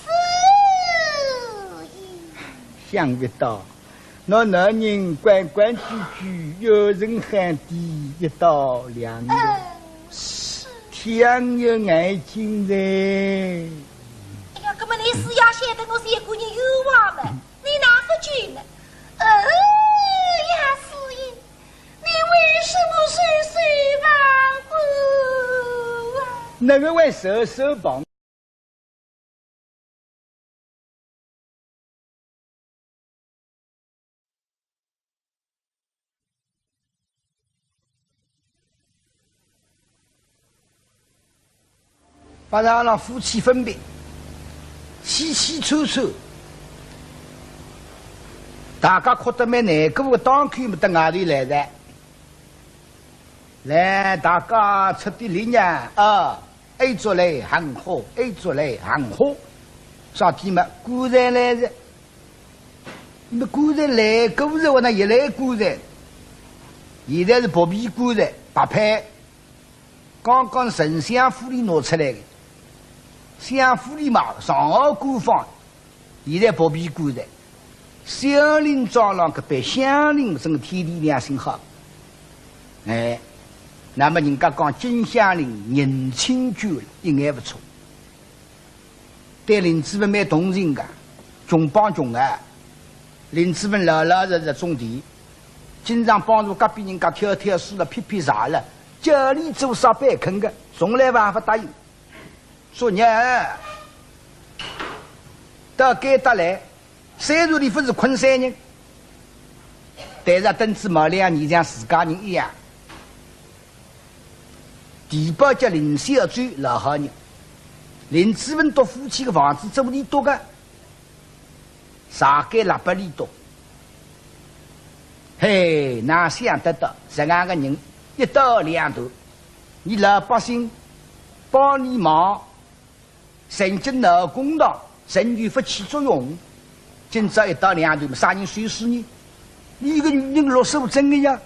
伊。想不到，那男人规规矩矩，有人喊的一刀两断，嗯，是。天有眼睛哉。哎呀，搿么倷师爷晓得我是一个人冤枉么，倷哪勿救呢？哦呀，师爷，你为什么袖手旁观啊？哪个会袖手旁 八丈老夫妻分别，凄凄楚楚，大家哭得蛮难过个，当口么到外头来哉。来，大家出点力呀，啊！ 哀作泪含花，哀作泪含花。啥体嘛，棺材来哉。那棺材来过哉，我那一来棺材，现在是薄皮棺材，白坯。刚刚丞相府里拿出来的，相府里嘛，上好官方。 现在薄皮棺材，小林庄浪搿班乡邻，真个天地良心好。哎，那么人家讲金乡邻人亲眷，一眼勿错。对林子文蛮同情个，穷帮穷啊。林子文老老实实种田，经常帮助隔壁人家挑挑水了、劈劈柴了，叫俚做啥板肯个，从来勿答应。 说呢，到该搭来，虽然俚勿是昆山人，但是登仔毛两年像自家人一样。地保叫林小周老好人，林子文笃夫妻个房子租俚笃个， 啥个喇叭里头？嘿，哪想得到，实梗个人一刀两断，伲老百姓帮俚忙，曾经闹公堂，仍旧勿起作用。今朝一刀两断，啥人收尸呢？伲个女人陆素贞个呀。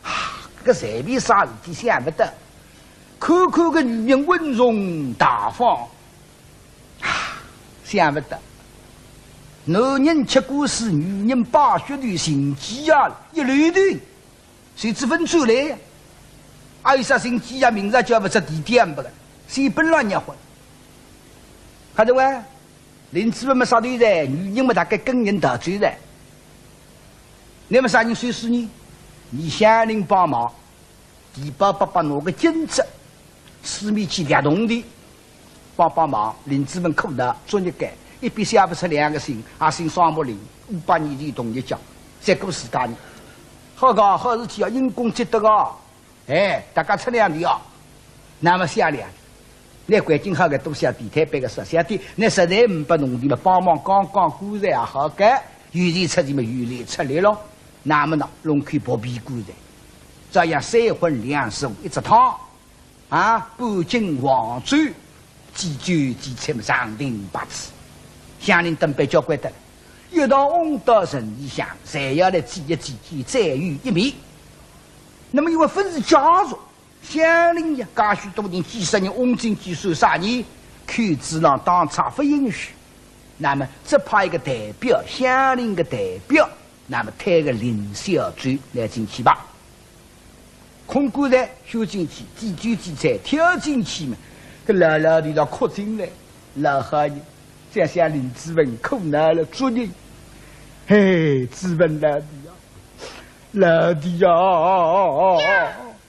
啊，搿随便啥事体想勿到，看看搿女人稳重大方， 啊，想勿到，男人吃官司，女人败血头，寻机啊，一溜头，谁知分出来呀？还有啥寻机啊？明朝叫勿出地点不个，谁本来热火？看着喂，林子文么杀头哉，女人么大概跟人逃走哉。那么啥人收拾呢？你乡邻帮忙，地保伯伯拿个金子，四面去两铜钿，帮帮忙，林子文苦恼，作孽该，一笔写勿出两个信，也姓双木林，五百年前同一家，结果自家人。好个好事体啊，因公积德啊，哎，大家出两钿啊，那么写两钿。那环境好个，多写点，推扳个少写点，那实在没弄的嘛，帮忙讲讲棺材也好个，有钱出钱嘛，有力出力咯。那么呢，弄口薄皮棺材，照样三荤两素一只汤，啊，半斤黄酒，几酒几菜嘛，上等八次。乡邻等班交关得了，一道翁到城里向，侪要来祭一祭，再有一面。那么因为勿是家属， 乡邻呀，介许多人，几十人翁进去算啥呢？口子上当差勿允许。那么只派一个代表，乡邻个代表，那么推个林小周来进去吧。空棺材收进去，祭酒祭菜挑进去嘛，搿老老头倒哭进来，老好人，想想林子文苦恼了，作孽。嘿，子文老弟呀，老弟呀！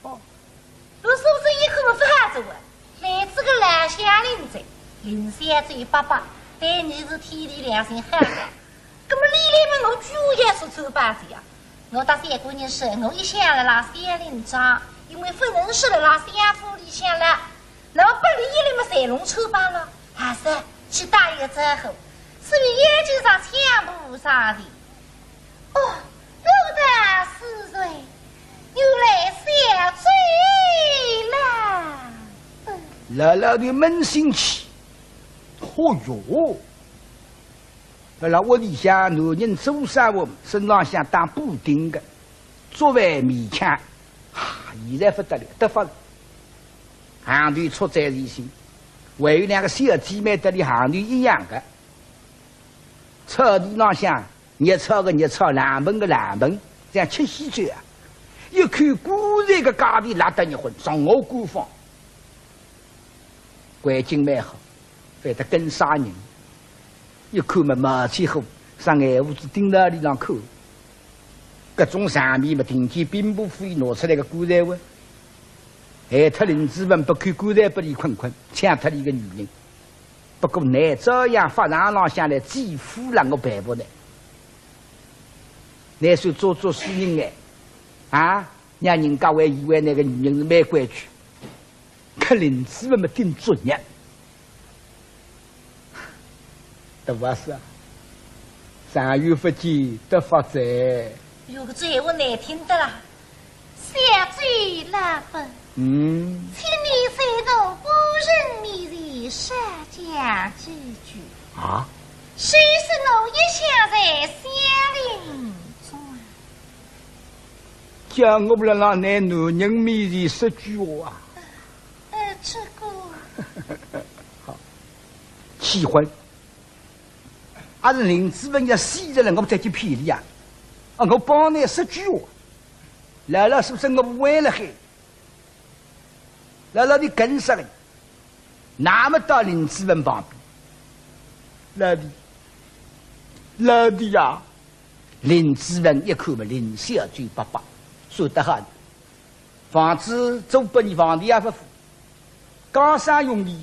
我是不是一口勿发作啊？来这个老乡邻哉，林小周伯伯，对你是天地良心好啊。那么你来问我主要是臭八字啊？我搭三个人说，我一向辣辣乡邻庄，因为勿认识辣辣乡府里向了，那么拨俚一来么侪弄臭八了，还是去打一个招呼，所以眼睛上抢步上的。 哦，我的是谁？原来小周啦。嗯，老老头扪心气，哦哟，辣辣屋里向男人做生活，身浪向打补丁个，作为勉强，啊，现在勿得了，得法了。行头出在前心，还有两个小姐妹搭俚行头一样个，草地浪向 热炒个热炒，冷盆个冷盆，像吃喜酒啊！一口棺材个价钿拉得热昏，上我官方。环境蛮好，反得跟啥人？一看么毛起火，啥眼珠子盯牢里浪看。搿种场面么，听见兵部府里拿出来个棺材哇，害脱林子文，拨口棺材拨俚困困，抢脱俚个女人。 不过呢，照样法场浪向来祭父了，我办不呢。那算做做死人哎，啊，让人家还以为那个女人是蛮规矩，可林子文么顶作孽。大法师啊，长远不见得发财。有个嘴我难听的啦。 小周老伯，嗯。请你在我夫人面前少讲几句。啊？虽说我一向在乡邻庄。叫我辣辣㑚男人面前说句话啊？呃，这个。好，气昏。阿是林子文要死了，我再去骗俚啊？啊，我帮㑚说句话。 老老实实我不会了嘿。老老的跟上来，那么到林子文旁边，老弟，老弟呀！林子文一看嘛，林小周伯伯，说得好，房子租拨你，房钿也不付，讲啥用的？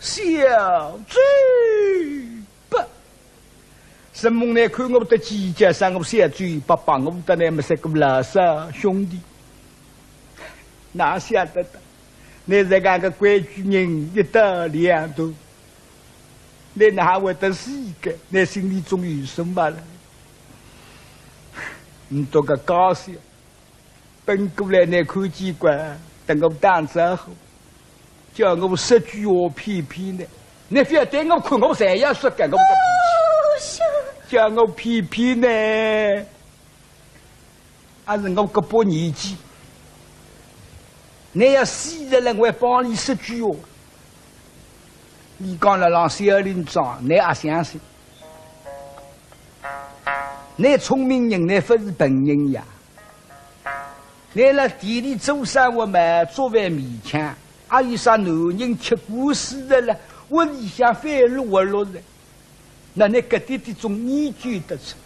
小周 伯，承蒙㑚看我的计较，赏我小周伯伯，我搭㑚么是个老少兄弟。哪晓得的，㑚这样个规矩人一刀两断，㑚哪会得死个？㑚心里总有数么了。你这个搞笑。 奔过来，㑚看见过，搭我打招呼，叫我说句话骗骗㑚。㑚覅对我看，我侪要说个，我个脾气。哦，是。叫我骗骗㑚，还是我搿把年纪，㑚要死了，我还帮你说句话。你讲了让小林庄，㑚也相信。倷聪明人，倷勿是笨人呀。倷辣店里做生活嘛，作为勉强，阿有啥男人吃官司的了？屋里向反落落的，那倷搿点点总研究得出。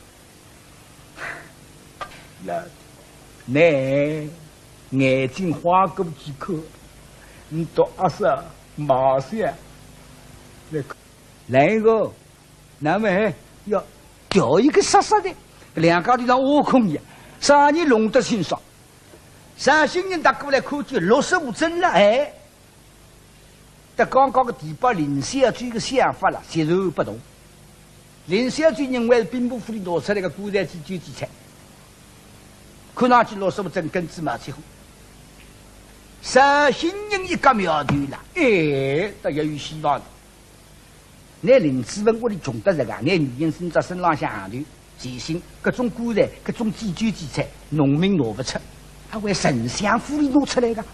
呀，倷眼睛花过几口，倷到阿啥马上来看，来一个。 那么要调一个煞煞的，两家头像挖空一样，啥人弄得清爽？绍兴人踏过来看见陆素贞了，哎，搭刚刚个地保林小姐个想法了，截然不同。林小姐认为是兵部府里拿出来个棺材祭酒祭菜，看上去陆素贞根子蛮结棍。绍兴人一看苗头了，哎，倒也有希望了。 倷林子文屋里穷得实梗，倷女人身只身浪向行头，随身搿种棺材，搿种祭酒祭菜，农民拿勿出，阿会丞相府里拿出来个，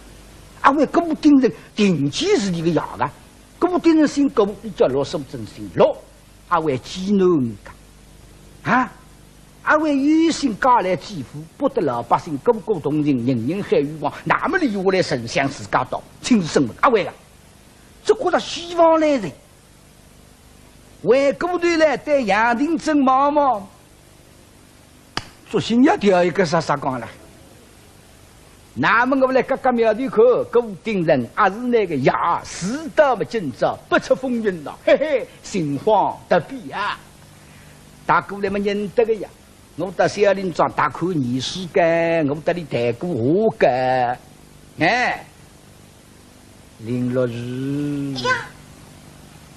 阿会顾鼎臣定期是俚个爷个，顾鼎臣姓顾，俚叫陆素贞姓陆，阿会寄囡儿个，啊，阿会有心嫁来济富，博得老百姓个个同情，人人喊冤枉，那么留下来丞相自家当，亲自审问，阿会个，只觉着希望来哉。 回过头来对杨廷珍望望，索性也调一个煞煞讲了。那么我来轧轧苗头看，顾鼎臣阿是倷个爷，事到么今朝不测风云咯，嘿嘿，心慌得比啊。大哥倷么认得个呀，我到小林庄大看年数个，我搭俚谈过话个，哎。 林陆氏。哎呀，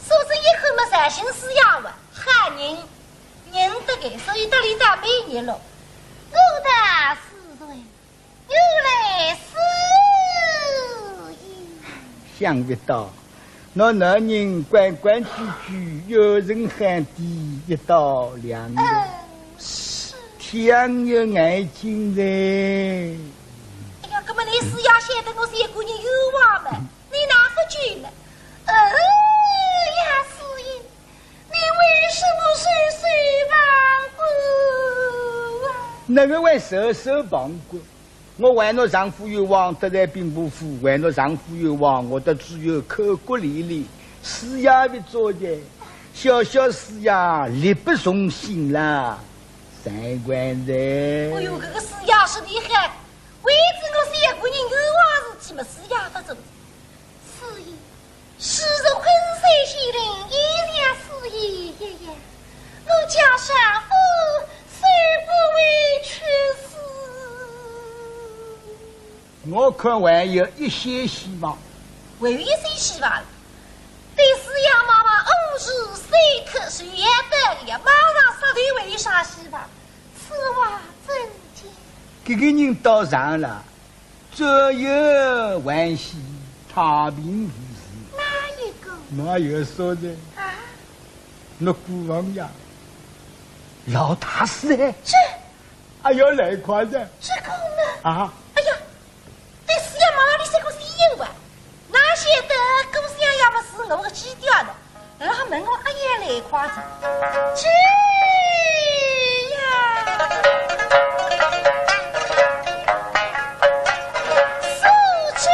素贞一看么绍兴师爷哇，好人，认得个，所以搭俚搭蛮热络。我道是谁？原来是你。想不到，倷男人关关雎雎，有人喊的一刀两断。嗯，是。 天有眼睛哉。哎呀，搿么倷师爷晓得我是一个人冤枉么？倷哪勿救么？哎呀，师爷，你为什么收收亡骨啊？哪个会收收亡骨？我为倷丈夫冤枉，得罪兵部府，为倷丈夫冤枉，我倒只有口骨连连，师爷勿做的，小小师爷力不从心啦。 三观哉。哎哟，搿个师爷是厉害，为仔我是一个人冤枉事体么，师爷勿做。师爷，昔日昆山县令，也像师爷一样，我家丈夫虽不为屈死。 我看还有一线希望。还有一线希望？对师爷妈妈恩情深刻，是要得个呀，马上杀头还有啥希望？此话怎讲？搿个人到场了，左右还喜，太平无事。哪一个？哪有说的？啊？倷姑王爷，老大师哎。这 哎呀，来快哉。这个呢？啊？哎呀，对师爷妈妈倷三个是一样个，哪晓得姑娘也勿是我个基调的，然后问我阿要来快哉。这呀，素贞。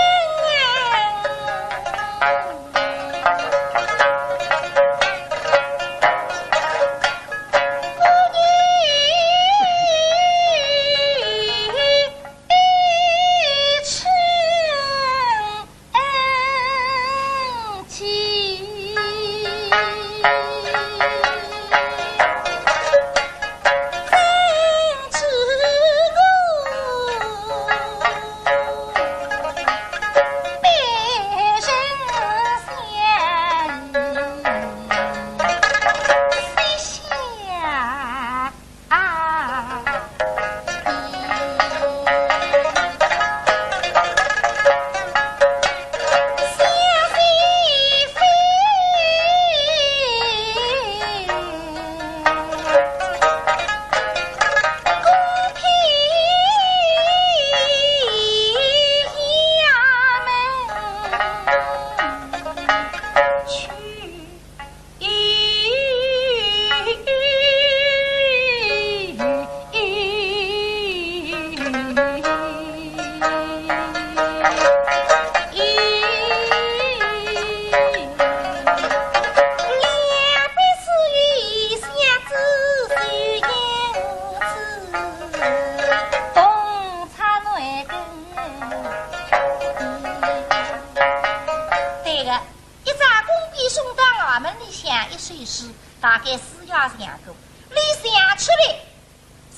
大概师爷相公，俚想出来，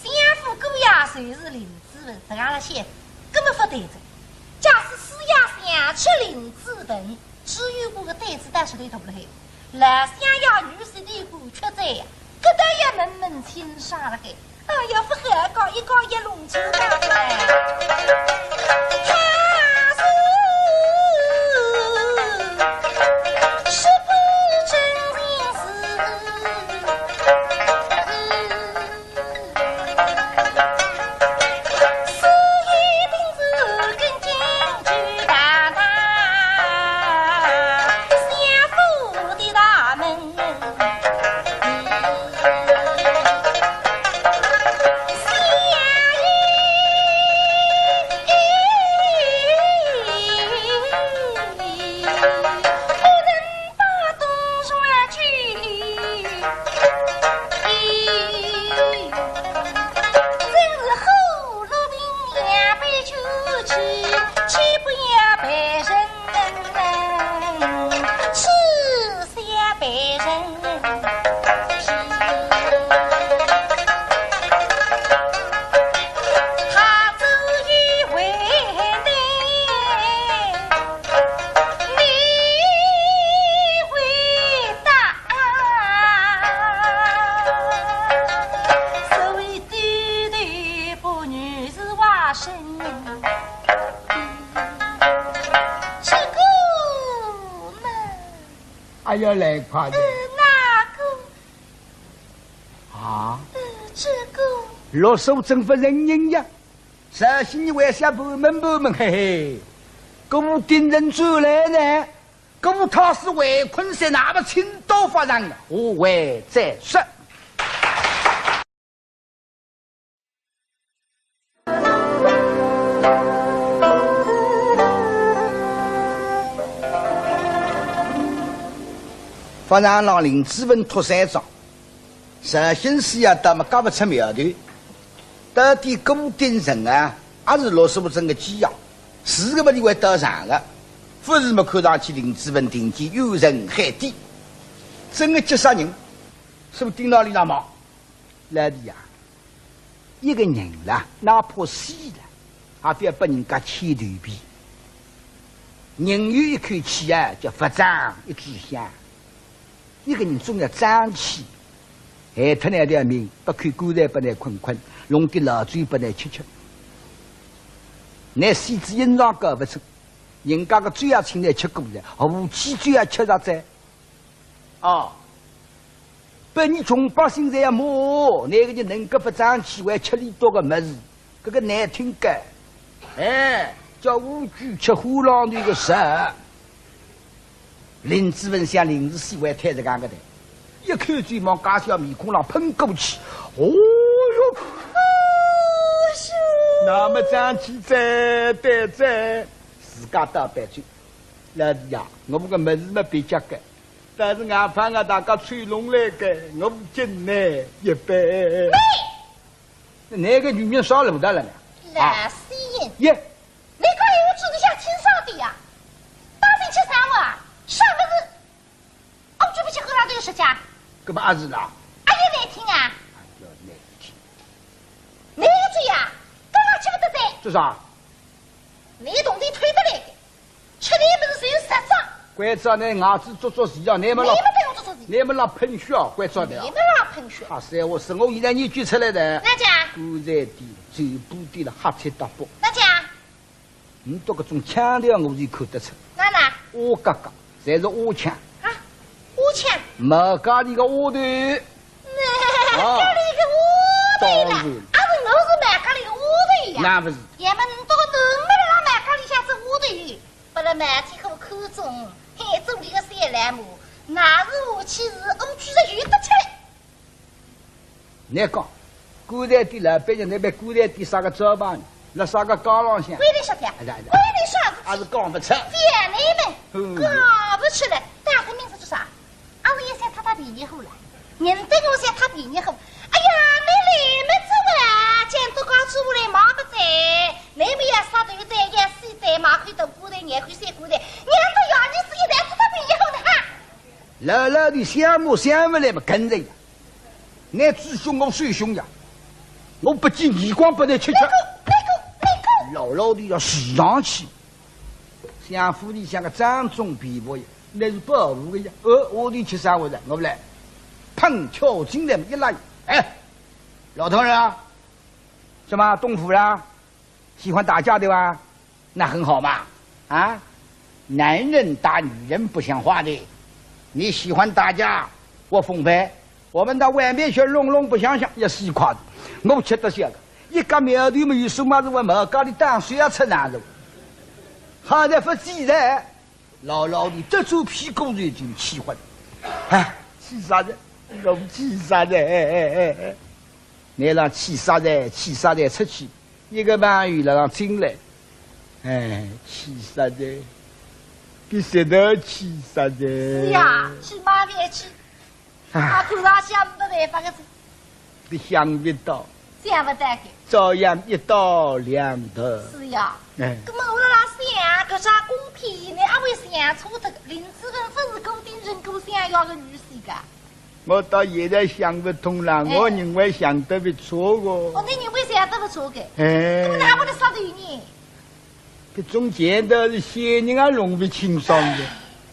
相府姑爷就是林子文，实梗勒想，搿么勿对哉。假使师爷想出林子文，只有我个胆子倒是头大了海，老相爷女婿的官缺哉呀，搿倒要问问清爽了海。 哎呀，勿好讲，一讲一弄清爽出来。他是，是不真情是？是一定是跟进去大大相府的大门。 这个嘛，哎呀，来快点。呃，那个，啊？呃，这个。罗素贞勿承认呀。绍兴人为啥瞒瞒瞒瞒，嘿嘿。顾鼎臣转来呢，顾太师回昆山，那么清刀法上，我还再说。 法场浪林子文托三桩，绍兴师爷倒么轧勿出苗头，到底顾鼎臣啊，还是罗素贞个寄养，是个么俚会到场个，勿是么看上去林子文定计怨声海底，真个急杀人，是勿是盯牢俚浪毛？ 老弟呀，一个人啦，哪怕死了，也覅拨人家牵头皮。人有一口气啊，叫佛长一炷香。一个人总要争气，害脱倷条命，拨口棺材拨倷困困，弄点老酒拨倷吃吃。倷死仔阴阳搞勿清，人家个酒也请倷吃过了，何其酒也吃着哉。 哦，拨伲穷百姓侪要骂，哪个人能够勿争气，还吃俚笃个物事，搿个难听个。哎，叫乌龟吃虎狼头个事。林子文想临时死还推着讲个的，一口酒往介小面孔浪喷过去，哦哟！那么争气哉，对哉，自家倒杯酒。老弟呀，我搿个物事么别家个， 但是俺怕俺大家吹拢来个，我敬倷一杯。倷，倷个女人少了勿得了呢？老仙人，耶，倷讲闲话嘴里向清爽点呀，当心吃生活啊，啥物事？哦，嘴巴结棍浪头有舌尖。搿么阿是啦？哎呀，难听啊！哎呀，难听。倷个嘴呀，刚刚吃勿得噻。做啥？倷铜钿偷得来个。 吃倷物事侪有实账。关照倷牙齿做做事啊，倷么老，倷么对我做做事。倷么老喷血啊，关照倷啊。倷么老喷血。啊，是，我是我现在研究出来的。哪讲？棺材店、酒吧店了，瞎七搭八。哪讲？倷笃搿种腔调我就看得出。哪哪？乌嘎嘎，侪是乌腔。啊，乌腔？毛家里个乌头。 啊，家里个丫头啦，当然。啊，是我是卖家里个丫头呀。那勿是。要么倷笃个囡儿辣卖家里向做丫头，拨了媒体户看中，嘿，做俚个小老母，那是下去是乌鸡是有得吃嘞。倷讲，棺材店老板娘，倷别棺材店啥个招牌呢？辣啥个街浪向？关倷啥体啊？哎呀，哎呀。关倷啥事体？还是讲勿出。覅倷问，嗯。讲勿出来，打开名字做啥？ 阿是也想讨讨便宜货了？人对我想讨便宜货。哎呀，倷来么子哇，讲到讲出来忙不哉，倷么要杀头哉，要死哉，买口大棺材，廿口小棺材，让到爷儿子一代讨讨便宜货呢哈。老老的想么想勿来么跟着呀。倷主凶我受凶呀，我不计耳光拨倷吃吃。老老的要市上去，想府里向个掌中皮包呀，那是保护的呀。呃，我的吃啥我的，我不来。砰，跳进来么一拉，哎，老头儿啊，什么东府啦？ 喜欢打架对吧？那很好嘛，啊，男人打女人不像话的，你喜欢打架，我奉陪，我们到外面去弄弄不想想也是一块的。我吃得消个，一个苗头么有数嘛是我毛家里当水要吃难受，好在不记得。 老老的这出屁股就已经气昏。哎，气煞哉，我气煞哉，哎哎哎哎。倷让气煞哉，气煞哉出去，一个朋友了让进来。哎，气煞哉，比谁都气煞哉。是呀，去嘛别去。 啊，看上去也没办法个哉。你想勿到，想勿到个。照样一刀两断。是呀。哎。那么我辣辣想，搿只公批呢，阿会想错脱个，林子文勿是顾鼎臣顾想要个女婿个？我到现在想勿通啦，哎。我认为想得勿错个。哦，倷认为想得勿错个？哎。那么哪会得杀头呢？ 搿中间头是仙人也弄勿清爽个。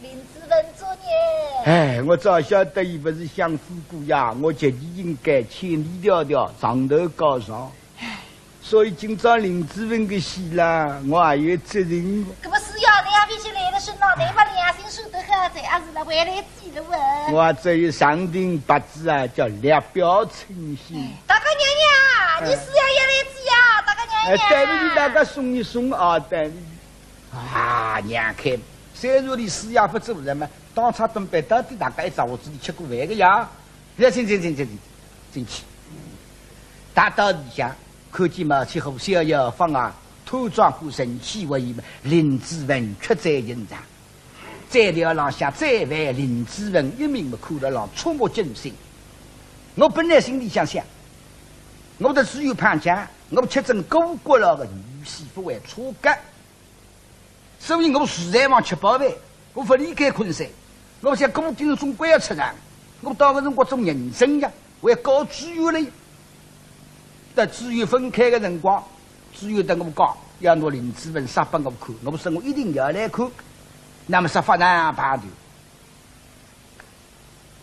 林子文作孽。哎，我早晓得伊勿是享富贵呀，我绝对应该千里迢迢上头告状。所以今朝林子文个死啦，我也有责任个。搿么是呀，倷也勿去来了身浪，倷把良心说得好哉，还是来回来 记得问。我这一上庭八字啊，叫略表称心。哎，大家娘娘，哎。你师爷也来哉呀，大家娘娘。哎，对勿起，大家送一送啊，对勿起。啊，娘看，虽然你师爷勿做人嘛，当差准备到底大家一只屋子里吃过饭个呀。来，请，请，请，请，请，进去。踏到里向，看见毛七虎逍遥法外，端庄过神气威仪嘛，林子文屈指可数。 斩条浪向斩犯林子文一名么，看了让触目惊心。我本来心里想想，我的只有潘家，我吃准顾阁老个女婿勿会错个，所以我住在房吃饱饭，我勿离开昆山。我想顾鼎臣总归要出场，我到个辰光做人证呀，我要告知县了呀。 搭知县分开个辰光，知县搭我讲，要拿林子文杀拨我看，我说我一定要来看。那么说法场排队，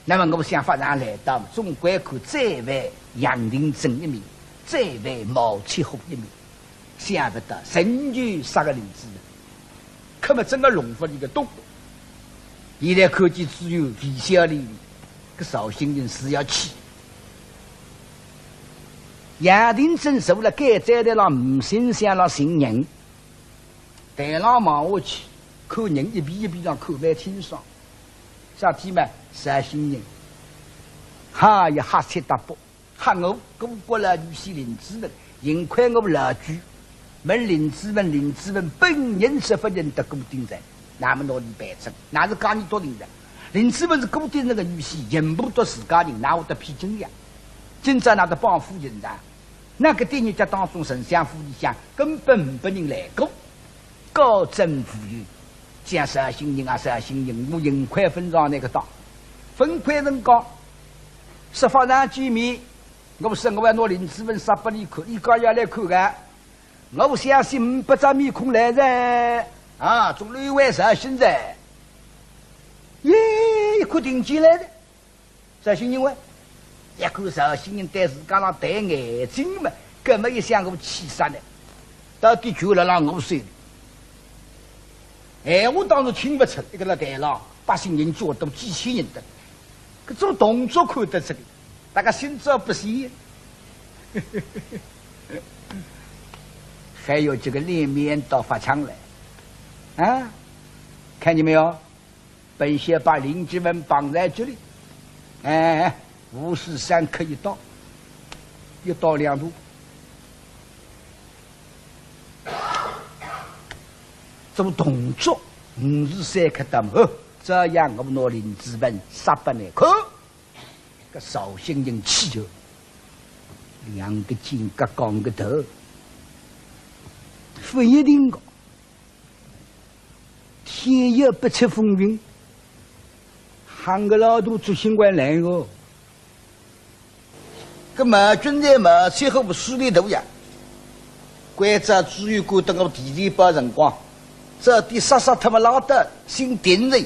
那么我想法场来到，总归看斩犯杨廷珍一名，斩犯毛七虎一名，想勿到仍旧杀个林子文。 搿么真个弄勿里个懂。现在看见知县微笑哩哩，搿绍兴人是要气。杨廷珍坐辣该站台浪，无心想浪寻人，台浪望下去，看人一遍一遍浪看蛮清爽。啥体嘛？绍兴人，哈呀，瞎七搭八。 吓我，顾阁老女婿林子文，幸亏我老鬼。问林子文，林子文本人是勿认得顾鼎臣，那么拿俚办成，那是假意笃定哉。林子文是顾鼎臣个女婿，认勿得自家人，哪会得骗真呀？今朝哪得帮夫人哉？那个点日脚当中，丞相府里向根本没人来过。 高枕无忧，讲绍兴人啊，绍兴人，我幸亏勿上倷个当。勿幸辰光，说法场见面，我说我要拿林子文杀拨俚看，俚讲要来看个，我相信五百张面孔来哉，啊，总归有绍兴人。耶，一看定睛来哉。 绍兴人喂，一看绍兴人对自家浪对眼睛嘛，搿么一想我气煞哉，到底就辣辣我手里。闲话当然听勿出，一个辣台浪，百姓人多得几千人哉，搿种动作看得出个，大家心照不宣。还有这个脸面到法场来，啊，看见没有？ 本县把林子文绑在这里，哎，午时三刻一刀，一刀两断。做动作，午时三刻到末，照样我拿林子文杀拨倷看。搿绍兴人气哦，两个肩胛讲个头，勿一定个。 天有不测风云，看个老大做新官来个。搿毛俊才嘛，最后勿势利大呀。关照朱元璋等我提前报辰光，早点杀杀脱么拉倒，新定人。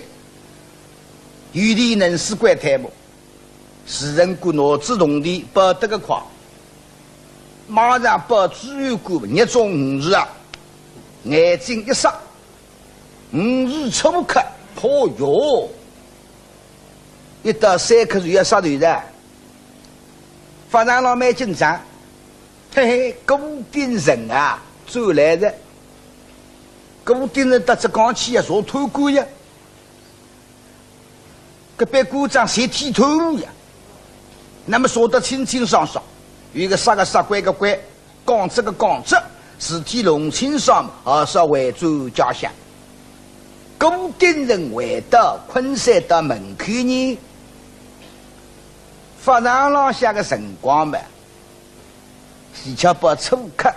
有钿能使鬼推磨，时辰官拿仔铜钿报得个快，马上报朱元璋，日中午时啊，眼睛一眨，午时初刻，嚯哟！ 一到三刻就要杀头哉。法场浪蛮紧张，嘿嘿，顾鼎臣啊，转来哉。顾鼎臣搭只讲起呀，坐贪官呀，搿班官长侪剃头呀，那么说得清清爽爽，有个杀个杀，关个关， 讲这个讲这，事体弄清爽，还是要回转家乡。顾鼎臣回到昆山的门口呢，法场浪向个辰光嘛，是恰好初刻，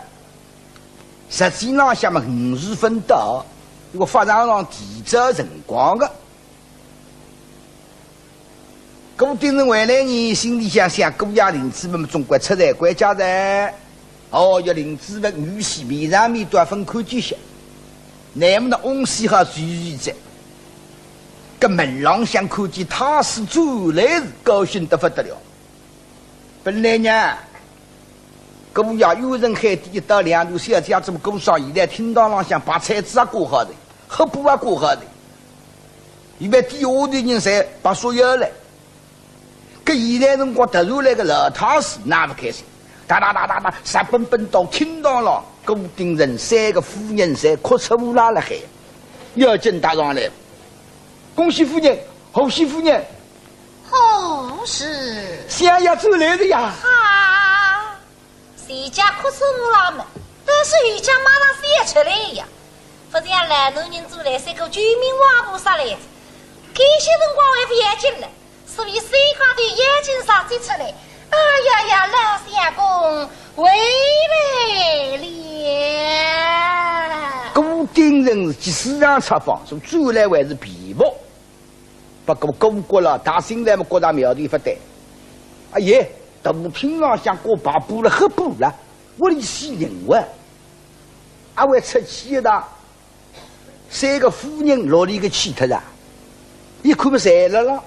实际浪向嘛五时勿到，因为法场浪提早辰光个。 顾鼎臣回来呢，心里想想，姑爷林子文总归出来回家哉。哦，要林子文女婿面上面都要分看见些，乃么呢翁婿好注意哉。搿门浪向看见太师转来是高兴得不得了。本来呢，姑爷冤沉海底一刀两段小姐，怎么顾上现在厅堂浪向白菜子也挂好哉，黑布也挂好哉。 伊拉底下头人侪白说要来。搿现在辰光突然来个老太师，哪勿开心？哒哒哒哒哒，直奔奔到厅堂浪，顾鼎臣三个夫人侪哭出乌拉辣海。要紧踏上来，恭喜夫人，贺喜夫人。贺喜。相爷转来了呀。啊， 全家哭出乌拉么，但是有家马上笑出来呀。勿像老男人转来，像个救命活菩萨来哉。搿歇辰光还勿要紧了，所以手高头眼睛上接出来。哎呀呀，老相公回来了。顾鼎臣是急势上插方，说转来还是便服。 不过顾国老大心来么觉着苗头勿对。哎耶，大厅浪向挂白布了，黑布了，屋里死人哇！阿会出气的。三个夫人落里个气脱啊，一看么侪辣了，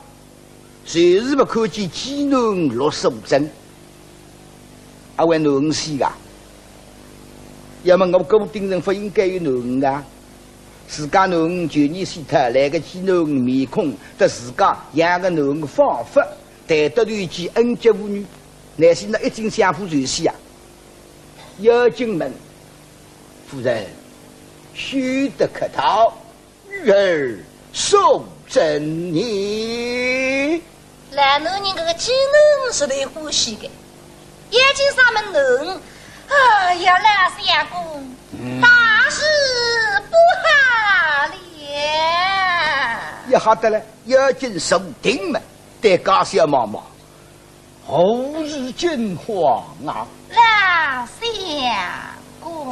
就是勿看见寄囡陆素贞。 阿会囡儿死个？要么我顾鼎臣勿应该有囡儿啊？自家囡儿旧年死脱，来个寄囡儿面孔，搭自家养个囡儿仿佛谈得投机，恩结父女，乃是那一径相互传戏啊。要紧问，夫人，休得客套。 女儿素贞呢？老男人搿个寄囡儿是最欢喜的，眼睛上么囡儿，哎呀，老相公，嗯。大事不好了。也好得了，要紧坐定么，对家小望望。 何事惊慌啊？老相公。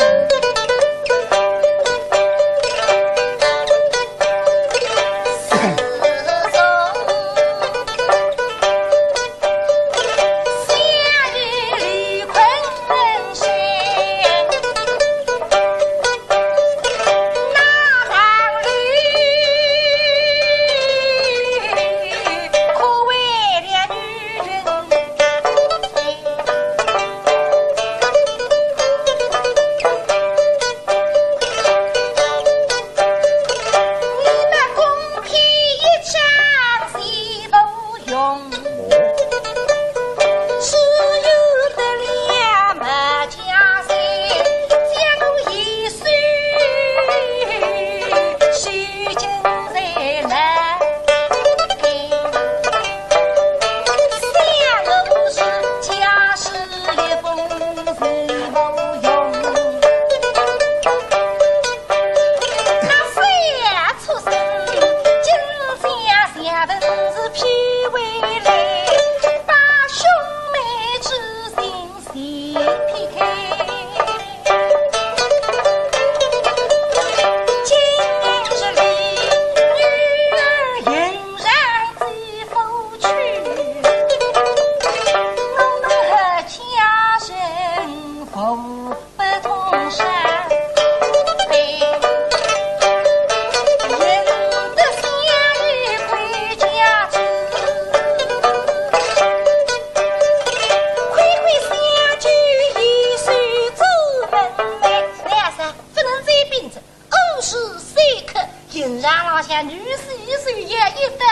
女婿一手要一刀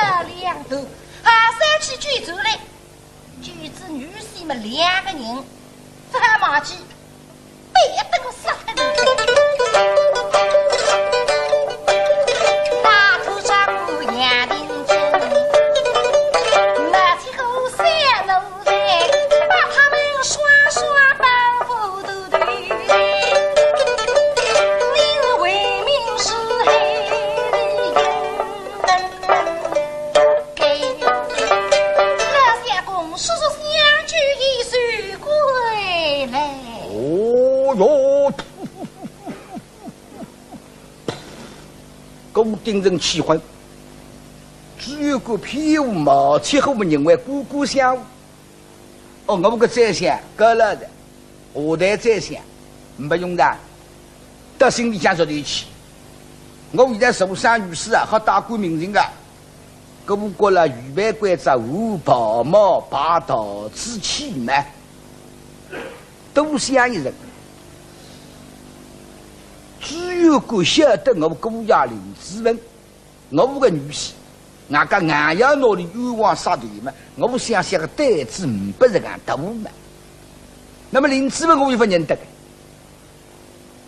两断，还是要去救转来。救仔女婿么两个人，勿好忘记，板凳杀脱人家。大头丈夫杨廷珍，拿起个三路 把他们双双绑赴都头，你是为民是害的人。老相公，叔叔相救已是归来。哦哟，顾鼎臣气昏，只有个屁股毛，气候么认为姑姑想。 哦，我个宰相，够了的，下台宰相，没用的，到心里向着头去。我现在受伤于世啊，好大官名人啊，搿我觉了预备关照，无袍帽，拔刀之气嘛，多想一人。只有个晓得我姑爷林子文， 我个女婿，外加硬要拿俚冤枉杀头嘛，我想想个胆子呒不实梗大嘛。那么林子文我又勿认得个，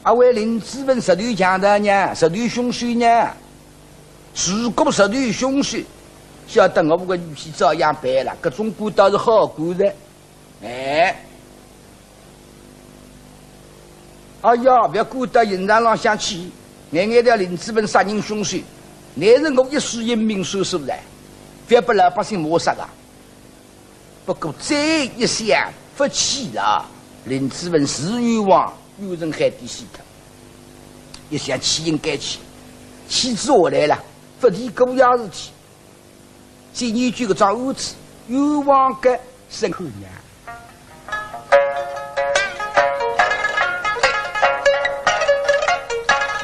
阿为林子文实头强盗呢，实头凶手呢？如果实头凶手，晓得我个女婿照样办了，搿种官倒是好官哉。 哎，哎呀，覅管到刑场浪向去，眼眼叫林子文杀人凶手，乃是我一世英名算数哉，覅拨老百姓抹杀啊。不过再一想，勿去了，林子文是冤枉，冤沉海底死脱。一想去应该去，去仔下来了，勿提搿样事体。 今日搿个桩案子，冤枉个审判呀。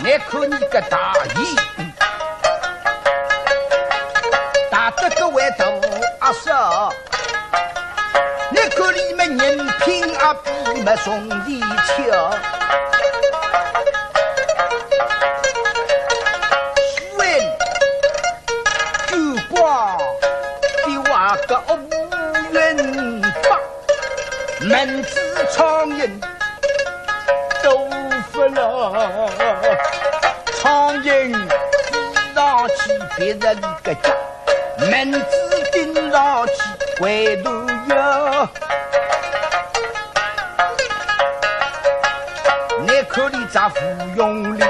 你看你个大爷，大得个位大阿嫂，你看你们人品啊，比么兄弟强。 九光的话个乌云白，蚊子苍蝇都勿了。苍蝇飞上去别人个家，蚊子叮上去怪头呀。你看你咋勿用力？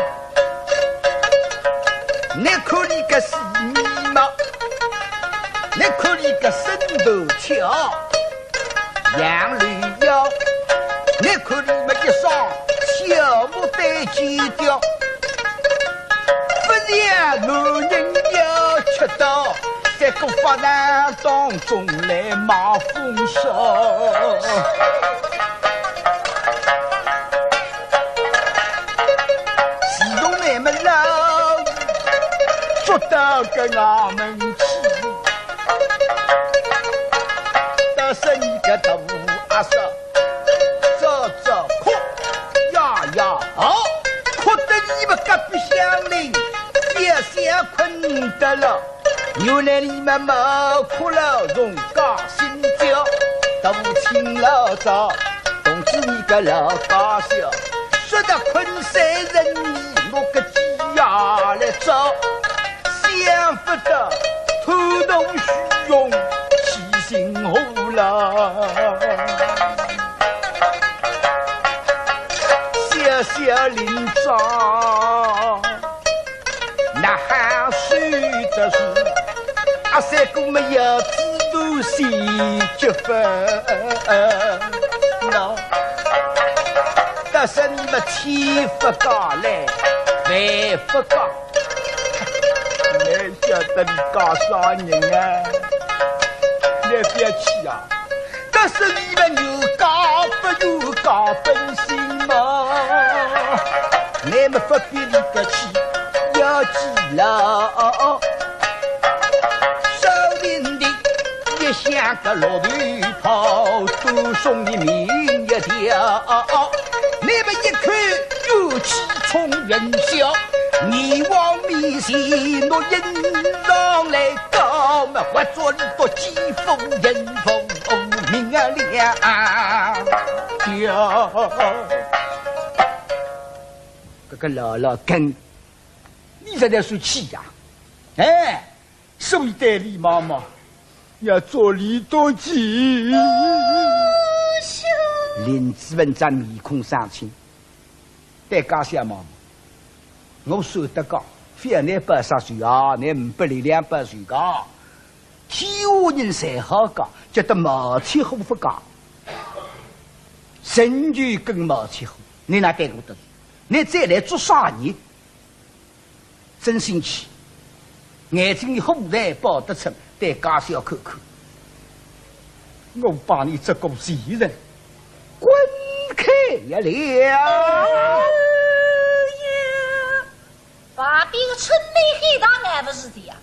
你看你个死眉毛，你看你个身段翘，杨柳腰，你看你么一双小牡丹尖雕，不像男人要吃到这个法场当中来卖风骚。 自从你们老捉到个衙门去，但是你个大阿嫂，早早哭呀呀吼，哭得你们隔壁乡邻也想困得了。 原来你们没哭了，从家心焦，大清老早，通知你个老家小，说得困三人里，我个鸡呀来找，想不到偷东虚用，起心火了。谢谢林长。 那还是的是，阿三哥们要知道心结分呐。但是你们千不讲来，万不讲，你晓得你讲啥人啊？你别气啊！ 但是你们有家不有家本性嘛，你们不比你个气要记牢。少林的一向个落头炮，都送你命一条。你们一口怨气冲云霄，你亡命你是我人上来高嘛，我做你做几副人奉命啊了。搿个老老根，你实在是气呀！哎，所以对李妈妈要做你多气。林子文只面孔生青，对家小妈妈，我说得讲，非要你报啥仇啊，你唔拨力量报仇个。天下人侪好讲，叫得毛七虎勿讲。神就跟毛七虎，你哪对我得罪？你再来做啥人？真生气，眼睛里火来爆得出，对家小看看。我把你这个贱人，滚开呀了！哎呀，旁边个春梅喊打也勿是的呀，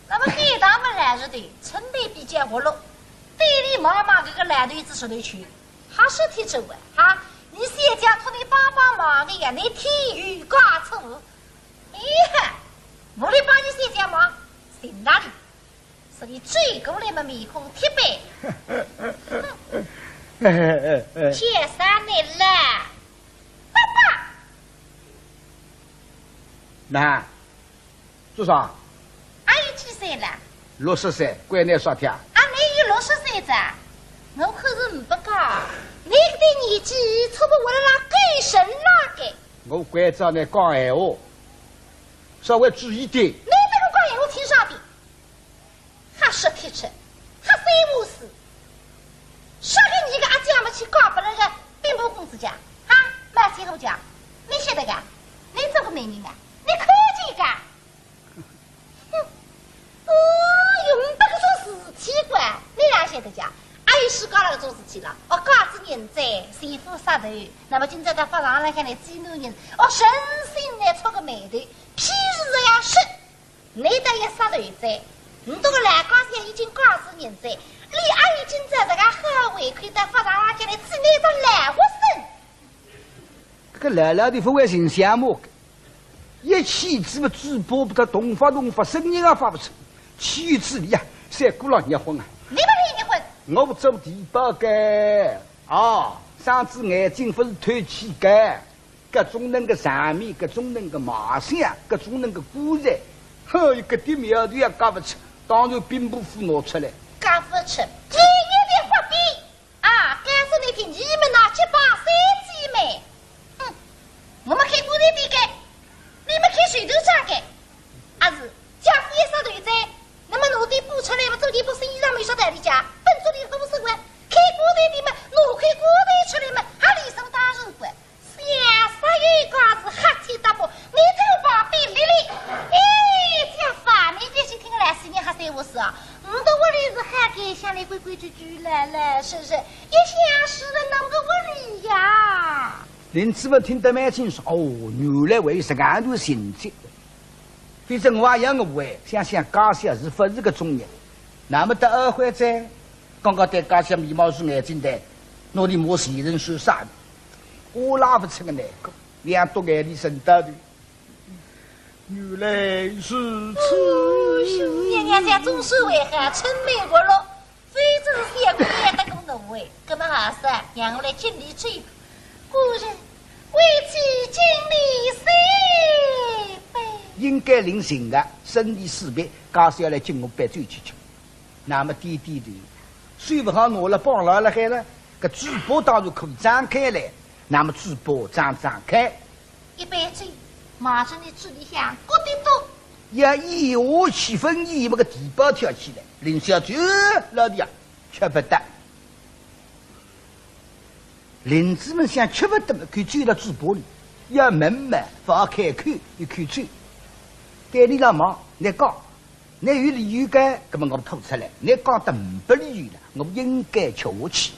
那么喊打么来是的，春梅比较活络，对李妈妈搿个烂头子说头去，还是挺真个哈。你小姐托你帮帮忙的呀，你天有加错。哎呀，我来帮你小姐忙，行哪里？ 所以转过来嘛，面孔铁板。哼，叫啥你啦？爸爸。那，做啥？阿有几岁了？六十岁，关你啥体啊？阿你有六十岁哉？我可是唔不讲，你个年纪差不多了啦，够神那个。我关照你讲闲话，稍微注意点。你这个讲闲话听啥的？ 还说天吃，还三五四。说个你个阿姐么去嫁拨了个兵部公子家，哈，卖钱好家，你晓得个？你做个媒人啊？你看见个？哼，哦哟，没搿种事体个，你哪晓得个？阿有世界浪搿种事体了，哦，假使人哉，前夫杀头，那么今朝到法场浪向来见男人，哦，诚心来触个霉头，譬如这样说。 你倒要杀头哉，你这个老家小已经告诉人哉，你阿已经在这个好胃口到法场浪向来吃你的老活参。搿个老老的勿会寻相骂个，一气之么嘴巴不得动发动发，声音也发不出，气之里啊，像鼓浪热昏啊。你不是热昏？我做地保个啊，双子眼睛勿是透气个。 各种能个场面，各种能个卖相，各种能个棺材，哼，一个点苗头也轧勿出，当然兵部府拿出来。轧勿出，天一点发兵啊！告诉你听，你们那七八三姐妹，哼，我们开棺材店个，你们开水头厂个，阿是家父一杀头哉，那么拿点布出来嘛，做点布生意上没啥道理讲，本做点好生活，开棺材店嘛，拿块棺材出来嘛，还理所当然个。 小说有一个是黑天搭啵，你头旁边立立。哎，这话你这些听来是你还三五四啊？你的屋里是还该乡里规规矩矩来来是是，一向是在那个屋里呀。林子文听得蛮清爽，哦，原来还有这样的情节。 反正我也要误会，想想家小是勿是个中人。那么到二回哉，刚刚对家小眉毛竖眼睛的，拿你骂前人算啥呢？我拉勿出个难过，两朵眼泪顺到头。原来如此。娘娘家总是为何春梅活络， 非正是小姑娘得过我哎，搿么还是让我来敬你这一杯。果然，为妻敬你三杯。应该领情个，敬你四杯，家小来敬我杯酒去吃。那么点点头，手勿好拿了，绑牢了海了，搿嘴巴当然可以张开来，那么嘴巴张张开。 一杯酒，马上的嘴里向咕滴嘟。要一下去分一么个地保跳起来，林小姐，老弟啊，吃勿得。林子文想吃勿得么，可以走到嘴巴里，要问么，勿好开口，一口酒。对你老妈，你讲，你有理由个，搿么我吐出来，你讲得勿理由了，我应该吃下去。